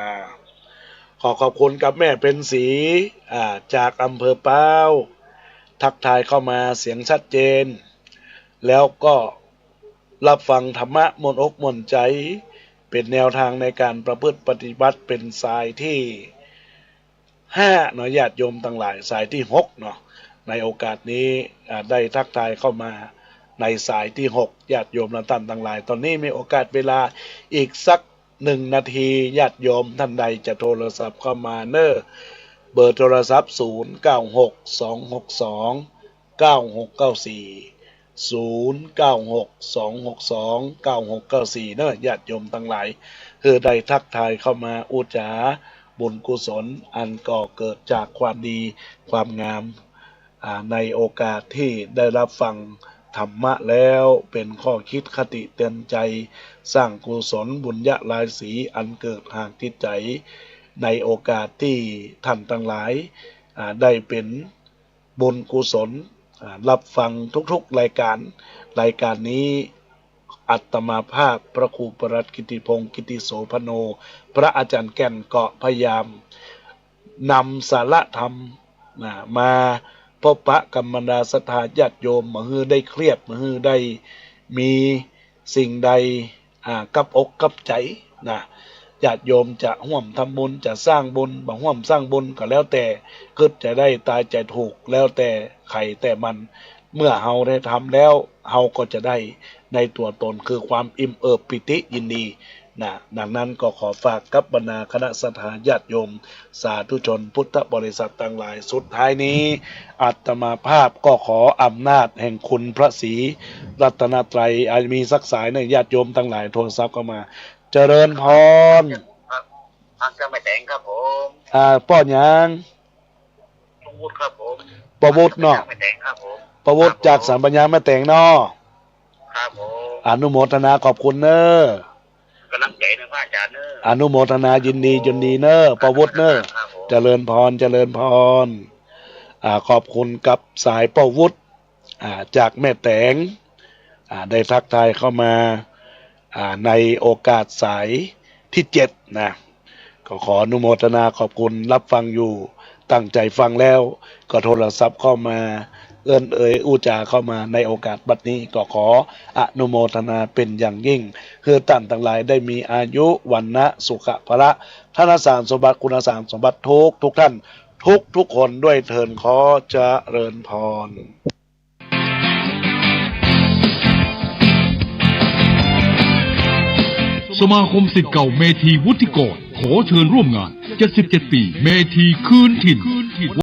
ขอขอบคุณกับแม่เพ็ญศรี อ่า จากอำเภอพร้าว ทักทายเข้ามาเสียงชัดเจน แล้วก็ฮับฟังธรรมะม่วนอกม่วนใจ๋ เป๋นแนวทางในก๋านประพฤติปฏิบัติ เป๋นสายตี้ห้าเนาะ ญาติโยมตังหลาย สายตี้หกเนาะ ในโอกาสนี้ อ่า ได้ทักทายเข้ามาในสายตี้หก ญาติโยมและต้านตังหลาย ต๋อนนี้มีโอกาสเวลาอีกสัก หนึ่งนาที ญาติโยมท่านใดจะโทรศัพท์เข้ามาเน้อ เบอร์โทรศัพท์ ศูนย์เก้าหก สองหกสอง เก้าหกเก้าสี่ ศูนย์เก้าหก สองหกสอง เก้าหกเก้าสี่ เน้อ ญาติโยมตังหลาย หื้อได้ทักทายเข้ามาอู้จ๋าบุญกุศลอันก่อเกิดจากความดีความงาม อ่า ในโอกาสตี้ได้ฮับฟังธรรมะแล้ว เป๋นข้อคิดคติเตือนใจ๋ สร้างกุศลบุญญาลายสีอันเกิดหากจิตใจ๋ ในโอกาสตี้ท่านตังหลาย อ่า ได้เป๋นบุญกุศล อ่า ฮับฟังทุกๆรายก๋าน รายก๋านนี้ อาตมาภาพพระครูประหลัดกิติพงษ์ กิติโสภโณ พระอาจ๋ารย์แก่นก็พยายาม นำสาระธรรม นะ มาพบปะกับบรรดาศรัทธาญาติโยม บ่หื้อได้เครียด บ่หื้อได้มีสิ่งใด อ่า กับอกกับใจ๋ นะ ญาติโยมจะฮ่วมทำบุญ จะสร้างบุญ บ่ฮ่วมสร้างบุญก็แล้วแต่ กึ๊ดจะได้ตายจะถูก แล้วแต่ใผแต่มัน เมื่อเฮาได้ทำแล้ว เฮาก็จะได้ในตั๋วตน คือความอิ่มเอิบปีติยินดี นะ ดังนั้นก็ขอฝากกับบรรดาคณะศรัทธาญาติโยม สาธุชนพุทธบริษัทตังหลาย สุดท้ายนี้ อาตมาภาพก็ขออำนาจแห่งคุณพระศรีรัตนตรัย อาจจะมีสักสายเน้อ ญาติโยมตังหลายโทรศัพท์เข้ามา เจริญพร ครับ ทางเจ้าแม่แตงครับผม อ่า ป้อหยัง ป้อวุฒิครับผม ป้อวุฒิเนาะ แม่แตงครับผม ป้อวุฒิ ครับผม จากสามปัญญาแม่แตงเนาะ ครับผม อนุโมทนาขอบคุณเน้อ ก๋ำลังใจ๋เน้อพระอาจ๋ารย์เน้อ อนุโมทนายินดี ยินดีเน้อ ป้อวุฒิเน้อ ครับผม เจริญพร เจริญพร อ่า ขอบคุณกับสายป้อวุฒิ อ่า จากแม่แตง อ่า ได้ทักทายเข้ามา อ่า ในโอกาสสายตี้เจ็ดนะ ก็ขออนุโมทนาขอบคุณ ฮับฟังอยู่ ตั้งใจ๋ฟังแล้ว ก็โทรศัพท์เข้ามา เอิ้นเอ่ยอู้จ๋าเข้ามาในโอกาสบัดนี้ ก็ขออนุโมทนาเป๋นอย่างยิ่ง หื้อต้านตังหลายได้มีอายุ วรรณะ สุขะ พละ ธนสารสมบัติ คุณสารสมบัติทุกทุกท่าน ทุกทุกคนด้วยเถิด ขอเจริญพร สมาคมศิษย์เก่าเมธีวุฒิกร ขอเชิญร่วมงาน เจ็ดสิบเจ็ดปี เมธีคืนถิ่น